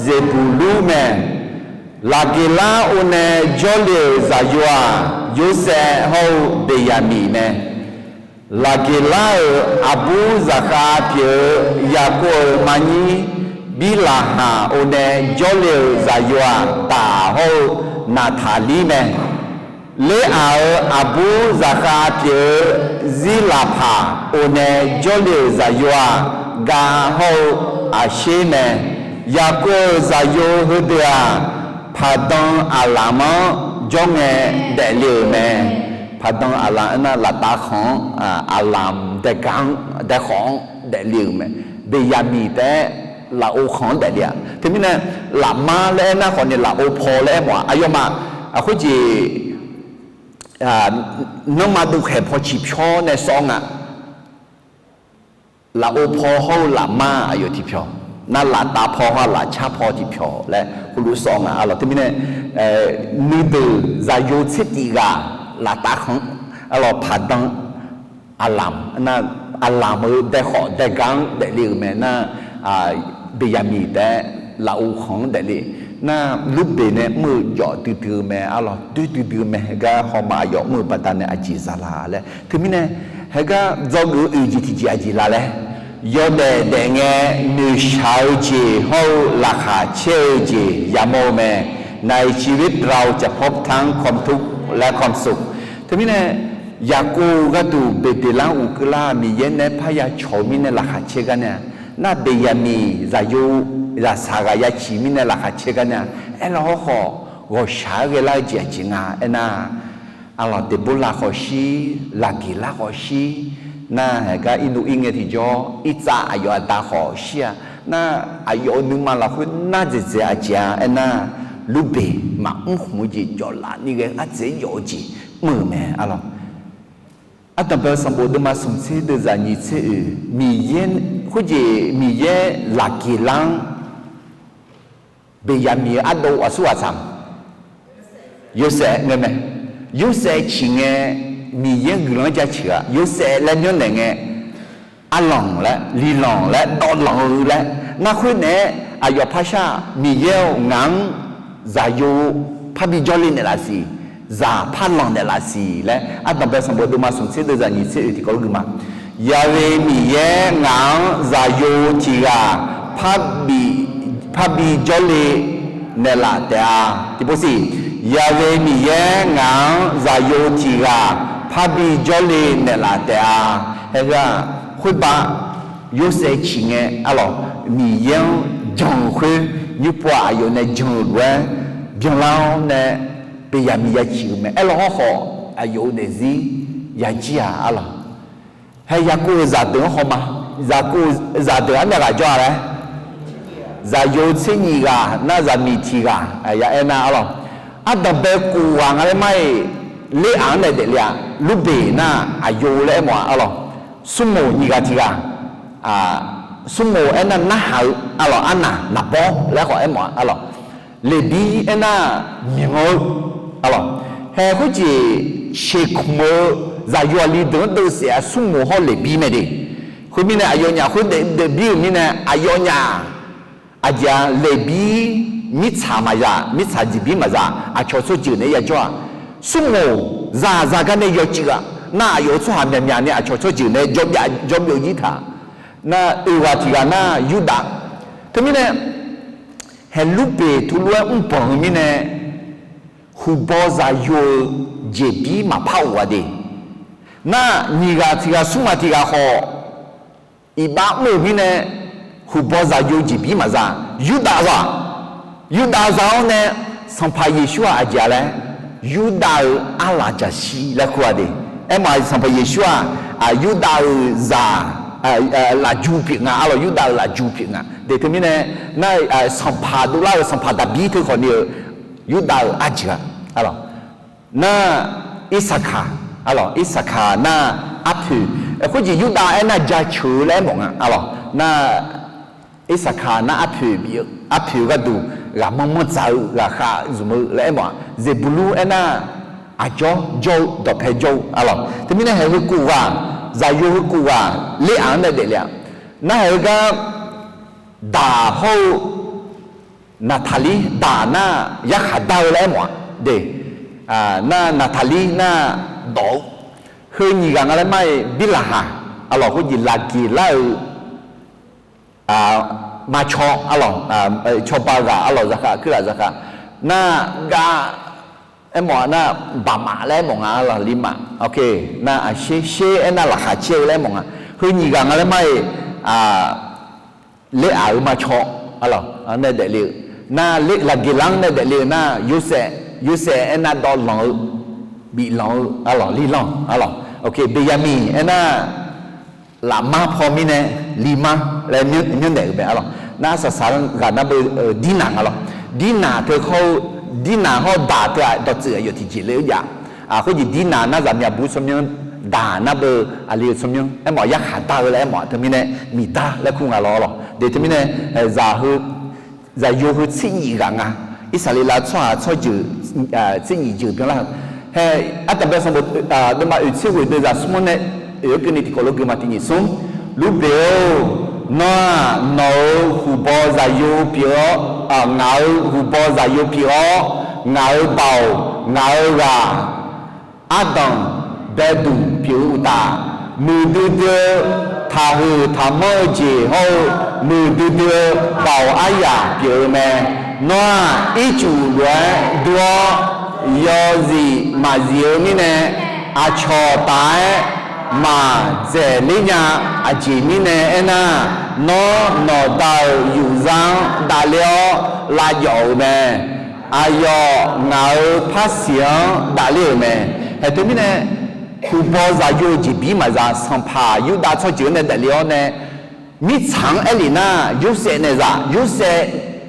Zeqbuqlur mae. Laqgeqlar-or nae jawrle-euq zaqyo-aq, Yorsaev hawr-eu Beqyaqmiq mae. Laqgeqlar-euq aqbur zaqkhav pyeuf-eu Yaqkov-euq maqnyir Birlaqhaq-or nae jawrle-euq zaqyo-aq, Daq hawr-eu Naqtaqlir mae. Leraq-euq aqbur zaqkhav pyeuf-eu Zirlaqpaq-or nae jawrle-euq zaqyo-aq, Gav hawr-eu Aqsher mae. Yaqkov-euq zaqyo heudeuq-aq, Paqdan Aqlamq-anr jawr ngae daefle-euq mae. Paqdan Aqlamq aernar, laftav khanq-anr, Aqlamq daeqgaq-anr, daeqkhawf-anr daefle-euq mae. Beqyaqmiq taef-aer lafov khanq-anr daefle-a. Teumirnae, lafmar laer aernar khawfni lafov paw laer aermawf-a. Aqyawfmaf, khoerjeq, nanrma dovkhaeq paw ciqpyawr nae sawr nga. Lafov paw hawr-eu lafmar aqyawf tiqpyawq, nar laftav paw hawr-eu lafcar paw tiqpyawq laer heulof sawr nga, arlawq. Teumirnae, nuideuq zaqyo tser tif ghaq laftav khanq-anr, arlawq, Paqdan Aqlamq nar, Aqlamq-eu daeqkhawf daeqgaq-anr daefle-euq mae nar, Beqyaqmiq taef-aer lafov khanq-anr daefle nar, Lurbeq nae mr-eu jawf duidui-eu mae, arlawq, doer duidui-eu mae. Heugar hawma aqyawf mr-eu baqdanae aqjeq zala laer. Teumirnae, heugar dzawgeuf-eu oeq jeq tiqjeq aqjeq la laer, yawdaef daef ngae noeqshaq-eu jeq hawr-eu laqkhaq caer-eu jeq yamawr-eu mae. Naiq ciqler dawq jaqpawr tanr kawmtuv laer kawmsuq. Teumirnae, Yaqkov gharduq Beqdeqlar uqkeuvlar Miqyaer nae parya cawq-eu mirnae laqkhaq caer gar nae-a, nar Beqyaqmiq zaqyo zaqsaq ghaq ya ciq mirnae laqkhaq caer gar nae-a, aerlar hawrkhawf ghawqshaq-aer ghaelar-eu jeq aqjeq nga aernar, arlawq, Deqborlaq khawf shir, Laqgeqlar khawf shir, nar heugar irnuv ir ngae tiqjawr, Irtsav aqyawf aqda khawf shir-a, nar aqyawf-euq nuima lafkhoer nar dzaeqdzaeq aqjeq-a aernar, Lurbeq maqmr khmq-eu jeq jawflaf ni ghae ardzaeq-aer jawf-eu jeq mr-euq mae, arlawq. Ardanqbae sanqbof deuvma smq tser deuvzaq nyiq tser oeq, Miqyaer, khoerjeq Miqyaer Laqgeqlar-anr Beqyaqmiq-eu ardov aqsur ghaq tsaq-a, Yorsaev ngae mae. Yorsaev ciq ngae, Miqyaer-anr guiqlanq-anr jaceuq-aq, Yorsaev laer myanrnaeq ngae, arlanq laer, lilanq laer, dawvlanq-eu laer, nar khoer naeq-aer aqyawf par shar-aq, Miqyaer-or, ngaq-anr zaqyo parbi jawrle naeqlaf siq, zaq parlanq naeqlaf siq laer, Ardanqbae sanqbof deuvma smq tser deuvzaq nyiq tser oeq tiqkawv gui ma. Yaqve Miqyaer ngaq-anr zaqyo tiq ghaq parbi jawrle naeqlaf taef-a. Tiqpov siq, Yaqve Miqyaer ngaq-anr zaqyo tiq ghaq parbi jawrle naeqlaf taef-a. Hae heu-aq, khoerbar Yorsaev ciq ngae, arlawq, Miqyaer-anr jan-euq khoer, nymrpov-aq aqyawf nae jan-euq lof-aer byanlar-awr nae Beqyaqmiq ya ciq-euq mae. Aerlar hawrkhawf aqyawf-euq daefzir yajir-aq, arlawq. Hae Yaqkov-euq zaqdeuq-anr hawma, Yaqkov-euq zaqdeuq armyav ghaq jawr-a laer, zaqyo tser nyiq ghaq nar zaqmiq tiq ghaq ya aernar, arlawq, ardanqbae kof ghaq nga laer mar-iq, Ler-aq-anr nae daefle-a. Lurbeq nar aqyo laer aermawf-a, arlawq. Smrmoq nyiq ghaq tiq ghaq, Smrmoq aernar narhaq-eu, arlawq, arnaq naqbawr laer khawf aermawf-a, arlawq. Leqbir aernar myanq-eu, arlawq. Hae khoerjeq sheqkmq-eu zaqyo aqli deuq-anr deuvsaef-a, Smrmoq hawr Leqbir mae de. Khoermirnae aqyawfnyaf khoer daef daefbir-euq mirnae aqyawfnyaf aqjeq-a, laeqbir mirtsaq maqzaq, mirtsaq jeqbir maqzaq, aqcawq tsawrjeuq naeq-aer yajawr-aq, smrmuiq zaqzaq gar nae yawcuiv-aq, nar aqyawf-euq tsawrhaq myaqmyaq ni aqcawq tsawrjeuq naeq-aer jawrbyaf jawrbyov jir taq. Nar oeq ghaq tiq ghaq nar Yurdav. Teumirnae Haeqlurbeq tuvlof-aer mrbanq-eu mirnae, huqbaw zaqyo-eu jeqbir maqpar of-a de. Nar nyiq ghaq tiq ghaq smr ghaq tiq ghaq khawf, iqbax mr-euq mirnae, huqbaw zaqyo jeqbir maqza. Yurdav za, Yurdav za-awr nae, Sanqpaq Yeqsur-aq aqjeq-a laer, Yurdav-euq arlaq jaqshir laer kur-a de. Aermawf-aq Sanqpaq Yeqsur-aq, Yurdav-euq zaq, lafju pyeuf nga, arlawq Yurdav-euq lafju pyeuf nga de. Teumirnae nar, sanqpaq dovlar-euq sanqpaq Daqbir teu khawf ni-eu, Yurdav-euq arjeuq-a, arlawq. Nar Irsaqkaq, arlawq Irsaqkaq nar arpoeq, khoerjeq Yurdav aernar jaceuq-eu laer aermawf nga, arlawq. Nar Irsaqkaq nar arpoeq bif-eu, arpoeq gharduq ghaqmanr manr dzaq-eu ghaqkhav zmq-eu laer aermawf-aq, Zeqbulur aernar aqjawr jawr-eu dawqpae jawr-eu, arlawq. Teumirnae haeq heu kov ghaq, zaqyo heu kov ghaq ler-aq-anr nae daefle-a. Nar haeq heugar daq hawr-eu Naqtaqlir daq nar yarkhaq dar-eu laer aermawf-a de. Nar Naqtaqlir nar dawq-eu, heu nyiq ghaq nga laer mar-iq Birlaqhaq, arlawq khoerjeq laqgeq lar-eu macaw, arlawq cawba ghaq, arlawq zaqkhav kuirlaf zaqkhav, nar gav aermawf-a nar baqmaf laer aermawf nga, arlawq limaf, nar aqsher sher aernar laqkhaq caer-eu laer aermawf nga. Heu nyiq ghaq nga laer mar-iq Ler-aq-euq macaw, arlawq nae daefle-eu nar, laqgeqlanr nae daefle-eu nar, Yorsaev, Yorsaev aernar dawvlanq-eu, biflanq-eu, arlawq lilanq, arlawq, Beqyaqmiq aernar lafmar paw mirnae, limar laer myanrnaeq-euq mae, arlawq. Nar arsaq saq-anr ghaq nar beu Dirnaq nga lawq. Dirnaq teu hawr-eu, Dirnaq hawr-eu daq teu-aq dawqtsuif aqyawf tiqjeq le-eu jav. Khoerjeq Dirnaq nar zaqmyaq bur tsawrmyanr, daq nar beu aqli-eu tsawrmyanr aermawf-aq yarkhaq dar-eu laer aermawf-aq teumirnae miqdar laer kur nga lawr, arlawq. De teumirnae zaq heu, zaqyo heu tser nyif ghaq nga. Irsaqleqlav tsawrhaq tsawrjeuq tser nyif jeuq byanlar-eu. Hae, ardanqbae sanqbof deuvma oeq tser ghoeq deuv zaq smr-anr nae oeq-aer keuvni tiqkawv lof guima tiq nyif smr. Lurbeq-or, nawr-aq, nawq-euq huqbaw zaqyo pyeuf-awr, ngaq-euq huqbaw zaqyo pyeuf-awr, ngaq-euq baoq, ngaq-euq ghaq, ardanq baeduq pyeuf-eu uqtaf, muiqdui dui-eu taqhuiq taqmanr-eu jeq hawr-eu, muiqdui dui-eu baoq aryaq pyeuf-eu mae. Nawr-aq, ircuf lof-aer dur-awr, yawzif maqzif-eu mirnae, aqcawq taf-aer maqdzaeq ler nya. Aqjeq mirnae aernar, nawr nawqda-euq yufzar-anr davler-awr lavjawf-euq mae. Aqyawf ngaq-euq parsiq-anr davler-euq mae. Hae teumirnae, huqbaw zaqyo-eu jeqbir maqza, sanqpaq Yurdav tsawrjeuq-anr nae daefle-awr nae, mirtsaq-anr aerlef nar, Yorsaev nae zaq, Yorsaev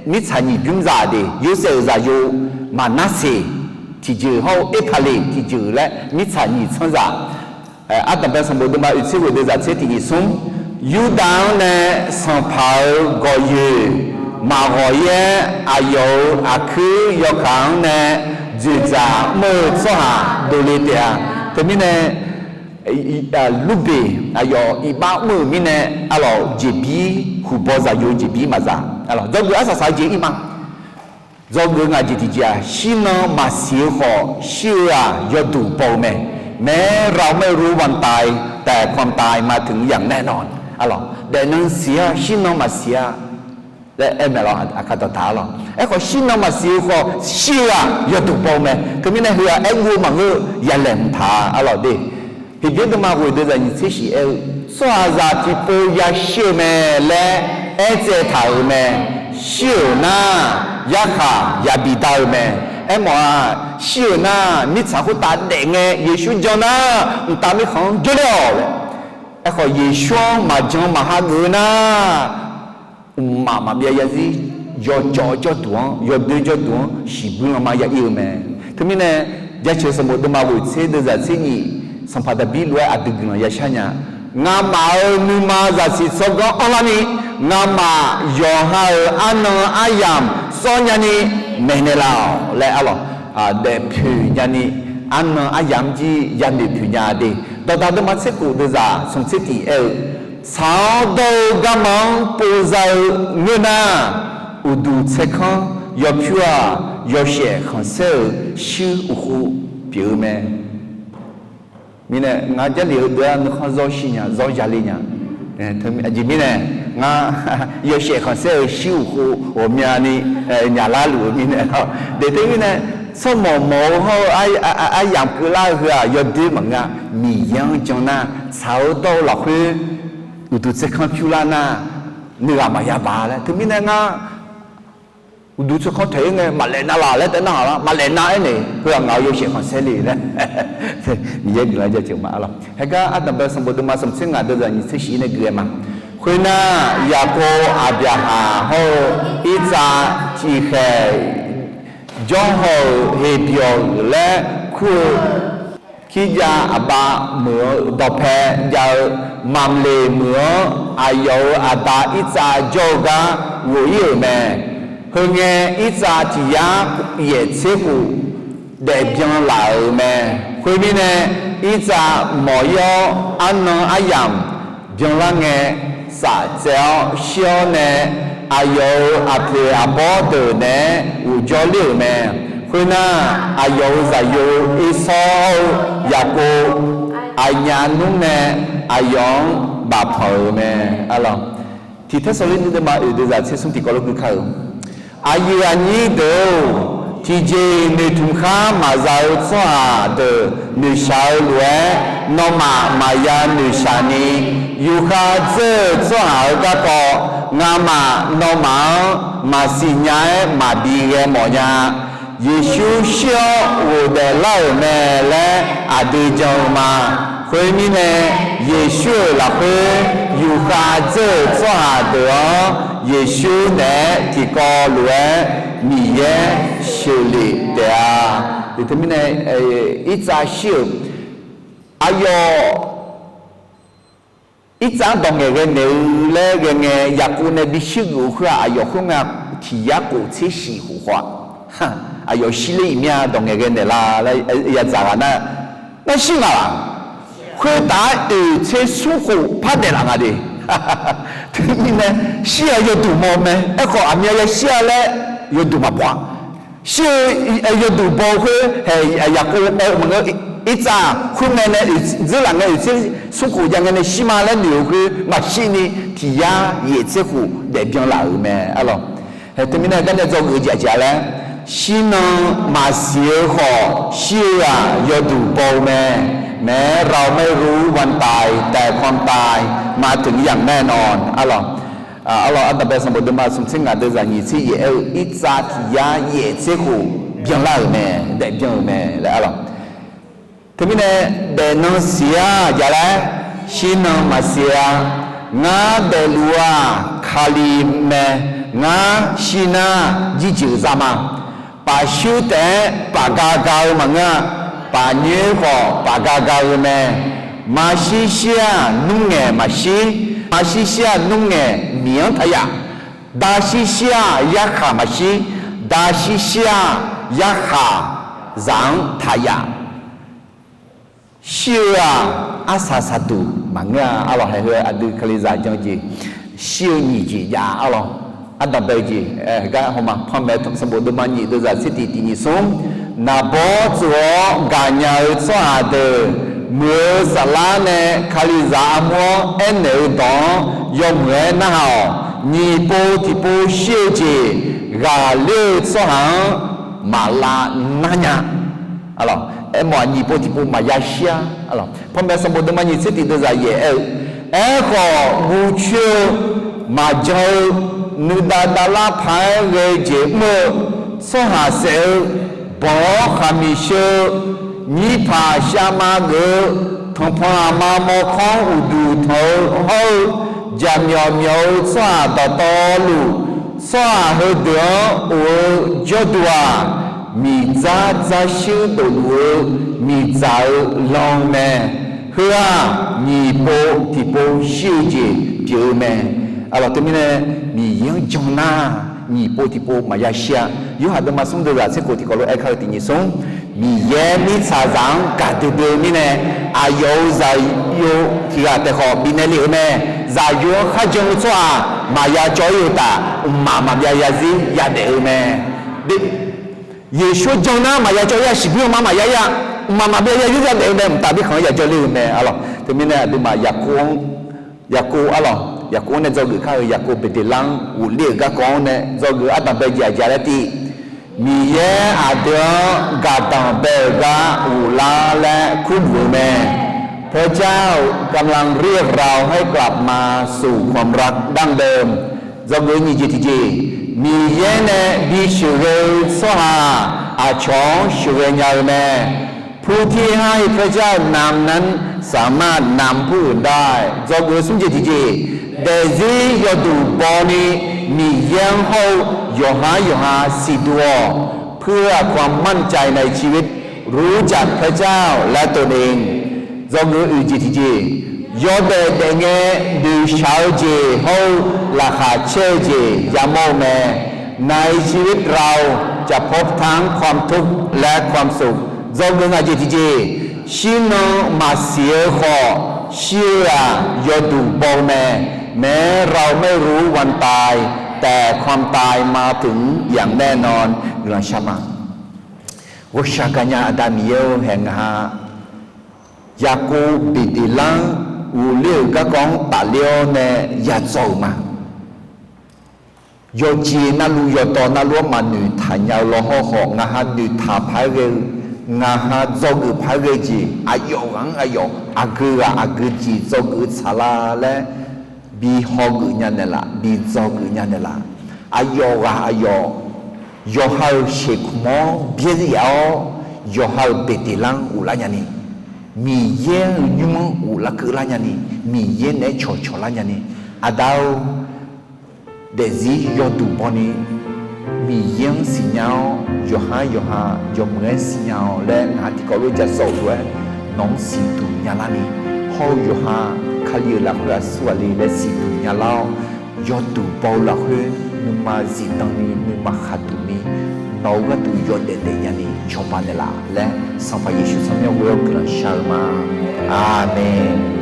mirtsaq nyiq bymr zaq de, Yorsaev-euq zaqyo Maqnarseq tiqjeuq hawr-eu Erpaqleq tiqjeuq laer mirtsaq nyiq tsanr zaq. Ardanqbae sanqbof deuvma oeq tser ghoeq deuv zaq tser tiq nyif smr. Yurdav-anr nae sanqpaq-euq gawqyoeq maqghawq-ir-aer, aqyawf-euq aqkuir yawkaq-anr nae dzoeqdzaq mr-eu tsawrhaq dovle taef-a. Teumirnae, Lurbeq aqyawf iqbax mr-euq mirnae, arlawq jeqbir, huqbaw zaqyo jeqbir maqza. Dzawgeuf arsaq saq-eu jeq ir ma. Dzawgeuf ngaq jeq tiqjeq-aq, shirnan maqsiq-eu khawf, shir-eu-aq yawduq baw-eu mae. แม้เราไม่รู้วันตาย แต่ความตายมาถึงอย่างแน่นอน Daefnan siq-a, shirnan maqsiq-a laer aer mae lawr, aqkar dawqtaq-a lawr. Aerkhawf shirnan maqsiq-eu khawf, shir-eu-aq yawduq baw-eu mae. Teumirnae heu-aq aerguv-eu maqngeur-eu yalaeq mqtaq-a lawr de. Heqbyaer deuvma ghoeq deuv zaq nyiq tser shif aer-eu, tsawrhaqzaq tiqpov yashir-eu mae laer aertsaev taq-euq mae. Shir-euq nar, yarkhaq yabi dar-eu mae. Aermawf-aq, shir-euq nar, mirtsaq khoertav daef ngae Yeqsur jan nar, mqtav mirkhanq-anr jawrler-awq laer. Aerkhawf Yeqsur-anr maqjan maqha geuf-eu nar, mqmaq maqbyav zarzir yawcawv jawrduq-anr, yawdoer jawrduq-anr shiqbuir lanma ya ir-eu mae. Teumirnae, Jaceuq sanqbof deuvma ghoeq tser deuv zaq tser nyif, sanqpaq Daqbir lof-aer aqdui guiqlanq yashar nya. Ngamaf-euq nuima zaqsiq tsawrganr anrlarni, ngamaf yawqha-euq arnan aryamq sawr nyani maeqnaeq laf-awq laer arlawq, daefpoeq nyani, arnan aryamq jir yanoeq poeq nya de. Dawqdaq deuvma tser khof deuv zaq smq tser tiq aer-eu, Tsaq-awr dawr-eu garma-anr pov za-eu ngeur nar, uqduq tsaerkanr yawpyur-aq, yawshaef khanqsaer-euq shuir uqkhov pyeuf-eu mae. Mirnae ngar Jarlif heudeuq-anr nuikhanr zawr shir nya, zawr ya le nya. Aqjeq mirnae ngar yawshaef khanqsaer-euq shuir uqkhov ghawqmyani nyaqlar luf-eu mirnae lawr. Daeftser mirnae, tsawrmawq mawq-eu hawr-eu aryamq keuvlar-eu heu-aq yawdoer maqngeur-a. Miqyaer-anr jan nar, tsaq-eu dawr-eu lafkhoer uqduq tsaerkanr pyur lar nar, nuighaq maqya baq laer. Teumirnae ngar uqduq tsaerkanr taeq-ir ngae maqlaef nav laq laer taef nar-aq lar, maqlaef nav-aer nae heu-aq ngaq-euq yawshaef khanqsaer le laer Miqyaer guiqlanq jaceuq ma-a lawq. Haegar ardanqbae sanqbof deuvma smq tser ngaq deuq zaq nyiq tser shif nae gui-aer ma. Khoernar, Yaqkov aqbyaqhaq hawr-eu Irtsav tiqkhaeq jawrhaw-euq Heqbyawq laer kur-eu Kirjav aqbav meuq-eu dawqpae jav-eu Mamqleq meuq-anr aqyawf-euq aqda Irtsav jawr-eu gar ghof-ir-euq mae. Heu ngae, Irtsav tiq yar yaeq tser khof daefbyan laf-euq mae. Khoermirnae, Irtsav mawq-ir-awr, arnan aryamq byanlar ngae, saf tsaev-awr shir-awr nae, aqyawf-euq aqpoeq aqbawr deuq naeq-aer ghofjawr ler-euq mae. Khoernar, aqyawf-euq zaqyo Ersawr hawr-eu Yaqkov aqnyaf nmr nae aqyawf-anr bafpanq-euq mae. Tiq Tersaqler nyiq deuvma oeq deuq zaq tser smr tiqkawv lof gui kar-eu. Aqyuif aqnyir deuq-or, tiqjeq-iq noeqtmq khar maqza-eu tsawrhaq deuq noeqshaq-eu lof-aer, nawmaf maqya noeqshaq ni, yufkhav dzeur-eu tsawrhaq-euq garkawv ngamaf nawmaf-anr maqsiq nya-aer maqbi ghae mawf nya. Yeqsur shir-awr ghofdaef lar-euq mae laer aqdui jan-eu ma. Khoermirnae, Yeqsur-euq lafkhoer yufkhav dzeur-euq tsawrhaq deuq-anr, Yeqsur naeq-aer tiqkawv lof-aer Miqyaer sheuqlef taef-a. Teumirnae, Irtsav shir-euq aqyawf Irtsav-anr dawq ngaeqghae naeq-eu laer ghae ngae, Yaqkov nae bi shuir geuf-eu khoer-aq, aqyawf khoerngae tiq yar khof tser shif khof khawf-aq, aqyawf shir ler iq mya dawq ngaeqghae naeq la laer yadzaq ghaq nar, nar shir ngaq laq. Khoertav-aer oeq tser smr khof par daef laf nga de. Teumirnae, shir-aq yawduq baw mae. Aerkhawf aqmyan ya shir-a laer yawduq maqbaw-a. Shir-eu yawduq baw-eu khoer hae, Yaqkov aer-eu maqngeur, Irtsav khoerngae nae dzeur laf ngae oeq tser smr khof jav ngae nae shir ma laer noeq-eu khoer maqshir ni, tiq yar yaeq tser khof daefbyan laf-euq mae-a lawq. Hae teumirnae garnae dzawgeuf-eu jeq aqjeq-a laer, shirnan maqsiq-eu khawf shir-eu-aq yawduq baw-eu mae. แม้เราไม่รู้วันตาย แต่ความตาย มาถึงอย่างแน่นอน a lawq. Arlawq, ardanqbae sanqbof deuvma smq tser ngaq deuq zaq nyiq tser yaeq aer-eu Irtsav tiq yar yaeq tser khof byanlar-euq mae, daefbyan-euq mae laer arlawq. Teumirnae, daefnan siq-a jaq laer, shirnan maqsiq-a. Ngar daefluf-aq Kali mae. Ngar shir nar jirjeuq zar ma. Pafshuir taef-aer pafga ga-eu maqngeur-a. Pafnyoer khawf pafga ga-eu mae. Maqshir shir-aq nmr ngaeq maqshir. Maqshir shir-aq nmr ngaeq miq-anr taq yaf. Dashir shir-aq yarkhaq maqshir. Dashir shir-aq yarkhaq zaq-anr taq yaf. Shir-eu-aq arsaq saqduq maqngeur-a. Arlawq, haeq heu aqdui Kalizaq jan-eu jeq, shir-eu nyiq jeq jav-a. Arlawq, ardanqbae-eu jeq, gar hawma panmaeq sanqbof deuvma nyiq deuq zaq tser tiq tiq nyiq smr, naqbawr tsof-awr gaqnya-eu tsawrhaq deuq, muiq-eu saflar nae Kalizaq armur-anr aernaeq-eu dawq-anr yawmuiq-aer narhaq-awq. Nyiq pov tiqpov shir-eu jeq ghaqler-eu tsawrhaq-anr maqlav nar nya. Arlawq, aermawf-aq nyiq pov tiqpov maqya shir-a. Arlawq, panmaeq sanqbof deuvma nyiq tser tiq deuq zaq yaeq aer-eu, aerkhawf guv coer-eu maqjan-eu nuidav davlar paq-aer ghae-eu jeq mr-eu tsawrhaq saef-eu, banq-awr khaqmiq sheu-eu, nyirpaq shavma geuf-eu, tanqpanq aqma mawrkawr-anr uqduq tanq-eu hawr-eu, jaqmyawf myawf-eu tsawrhaq dawqtawvluf, tsawrhaq heudeuq-anr of-eu jawrduq-aq, miqdzar dzarshuir dofluf-eu miqdzaq-eu lan mae. Heu-aq nyiq pov tiqpov shir-eu jeq pyeuf-eu mae. Arlawq, teumirnae Miqyaer-anr jan nar, nyiq pov tiqpov maqya shir-a. Yorhaq deuvma smr deuq zaq tser khof tiqkawv lof-aer kar-eu tiq nyiq smr, Miqyaer mirtsaqzaq-anr gaqdui dui-eu mirnae, aqyawf-euq zaqyo tiq ghaq taef khawf bifnaeq lef-eu mae. Zaqyo-anr kharjan-eu tsawrhaq maqya cawv-ir-eu taf, mqmaq maqbyav zarzir yadaef-eu mae. Yeqsur jan nar maqya cawv-ir-a, shiqbuir-eu ma maqya-ir-a, mqmaq maqbyav zarzir yadaef-eu mae. Mqtav birkhanq-anr ya jawrler-eu mae. Arlawq, teumirnae aqduimaf Yaqkov-anr, Yaqkov arlawq, Yaqkov-anr nae dzawgeuf kar-eu Yaqkov Beqdeqlar-anr ghofler-euq garkawv-anr nae dzawgeuf ardanqbae jeq aqjeq laer tiv, Miqyaer aqdui-anr gaqdanq bae-euq gar ghoflar laer kurluf-eu mae. พระเจ้ากำลังเรียกเราให้กลับมาสู่ความรักดั้งเดิม Dzawgeuf nyiq jeq tiqjeq, Miqyaer nae bisheuqghae-eu tsawrhaq aqcawq-anr sheuqghae nya-eu mae. ผู้ที่ให้พระเจ้านำนั้นสามารถนำผู้อื่นได้ Dzawgeuf smr jeq tiqjeq, daefzir yawduq bawni Miqyaer-anr hawr-eu yawqhar yawqha siqduq-awq, เพื่อความมั่นใจในชีวิต รู้จักพระเจ้าและตนเอง Dzawgeuf oeq jeq tiqjeq, yawdaef daefngae noeqshaq-eu jeq hawr-eu laqkhaq caer-eu jeq yamawr-eu mae. ในชีวิตเราจะพบทั้งความทุกข์และความสุข Dzawgeuf ngaq jeq tiqjeq, shirnan maqsiq-eu khawf, shir-eu-aq yawduq baw-eu mae. แม้เราไม่รู้วันตาย แต่ความตายมาถึงอย่างแน่นอน Guiqlanq shar ma. Ghawqshaq gaqnya Aqda Miqyaer-or, haeq ngaq-a, Yaqkov Beqdeqlar-anr ghofler-euq garkawv-anr tafler-awr nae ya dzaw-euq ma. Yawqjeq navluf yawqdawq navluf-anr maqnoeqtaq nya-eu lawhawr khawf, ngaq ha noeqtaq paq-aer ghae-eu, ngaq ha dzawgeuf paq-aer ghae-eu jeq aqyawf ghaq-anr aqyawf, aqgeu ghaq aqgeu jeq dzawgeuf-eu tsaqlar laer, bi hawgeuf nya naeqlaf, bi dzawgeuf nya naeqlaf. Aqyawf ghaq aqyawf, yawqha-euq sheuqkmq-anr byaerdzae yaf-awr, yawqha-euq Beqdeqlar-anr ghoflar nyani, Miqyaer-euq nymr-anr ghoflar keuvlar nyani, Miqyaer naeq-aer cawqcawq lar nyani, Aqda-or, daefzir yawduq bawni Miqyaer-anr siqnya-awr, yawqhar yawqha yawmuiq-aer siqnya-awq laer ngaq ha tiqkawv lof ja sawf-euq lof-aer nawq-anr siqduq nyalar ni, hawr-eu yawqha Kali-euq lafkhoer aqsur ghaq le laer siqduq nyalar-awr, yawduq baw-eu lafkhoer nuima zifdan ni nuima khaqduq ni nawq-eu gharduq yawdaef daef nyani cawba naeqlaf laer Sanqpaq Yeqsur tsawrmyanr ghoe-awr guiqlanq shar-eu ma. Aqmeq.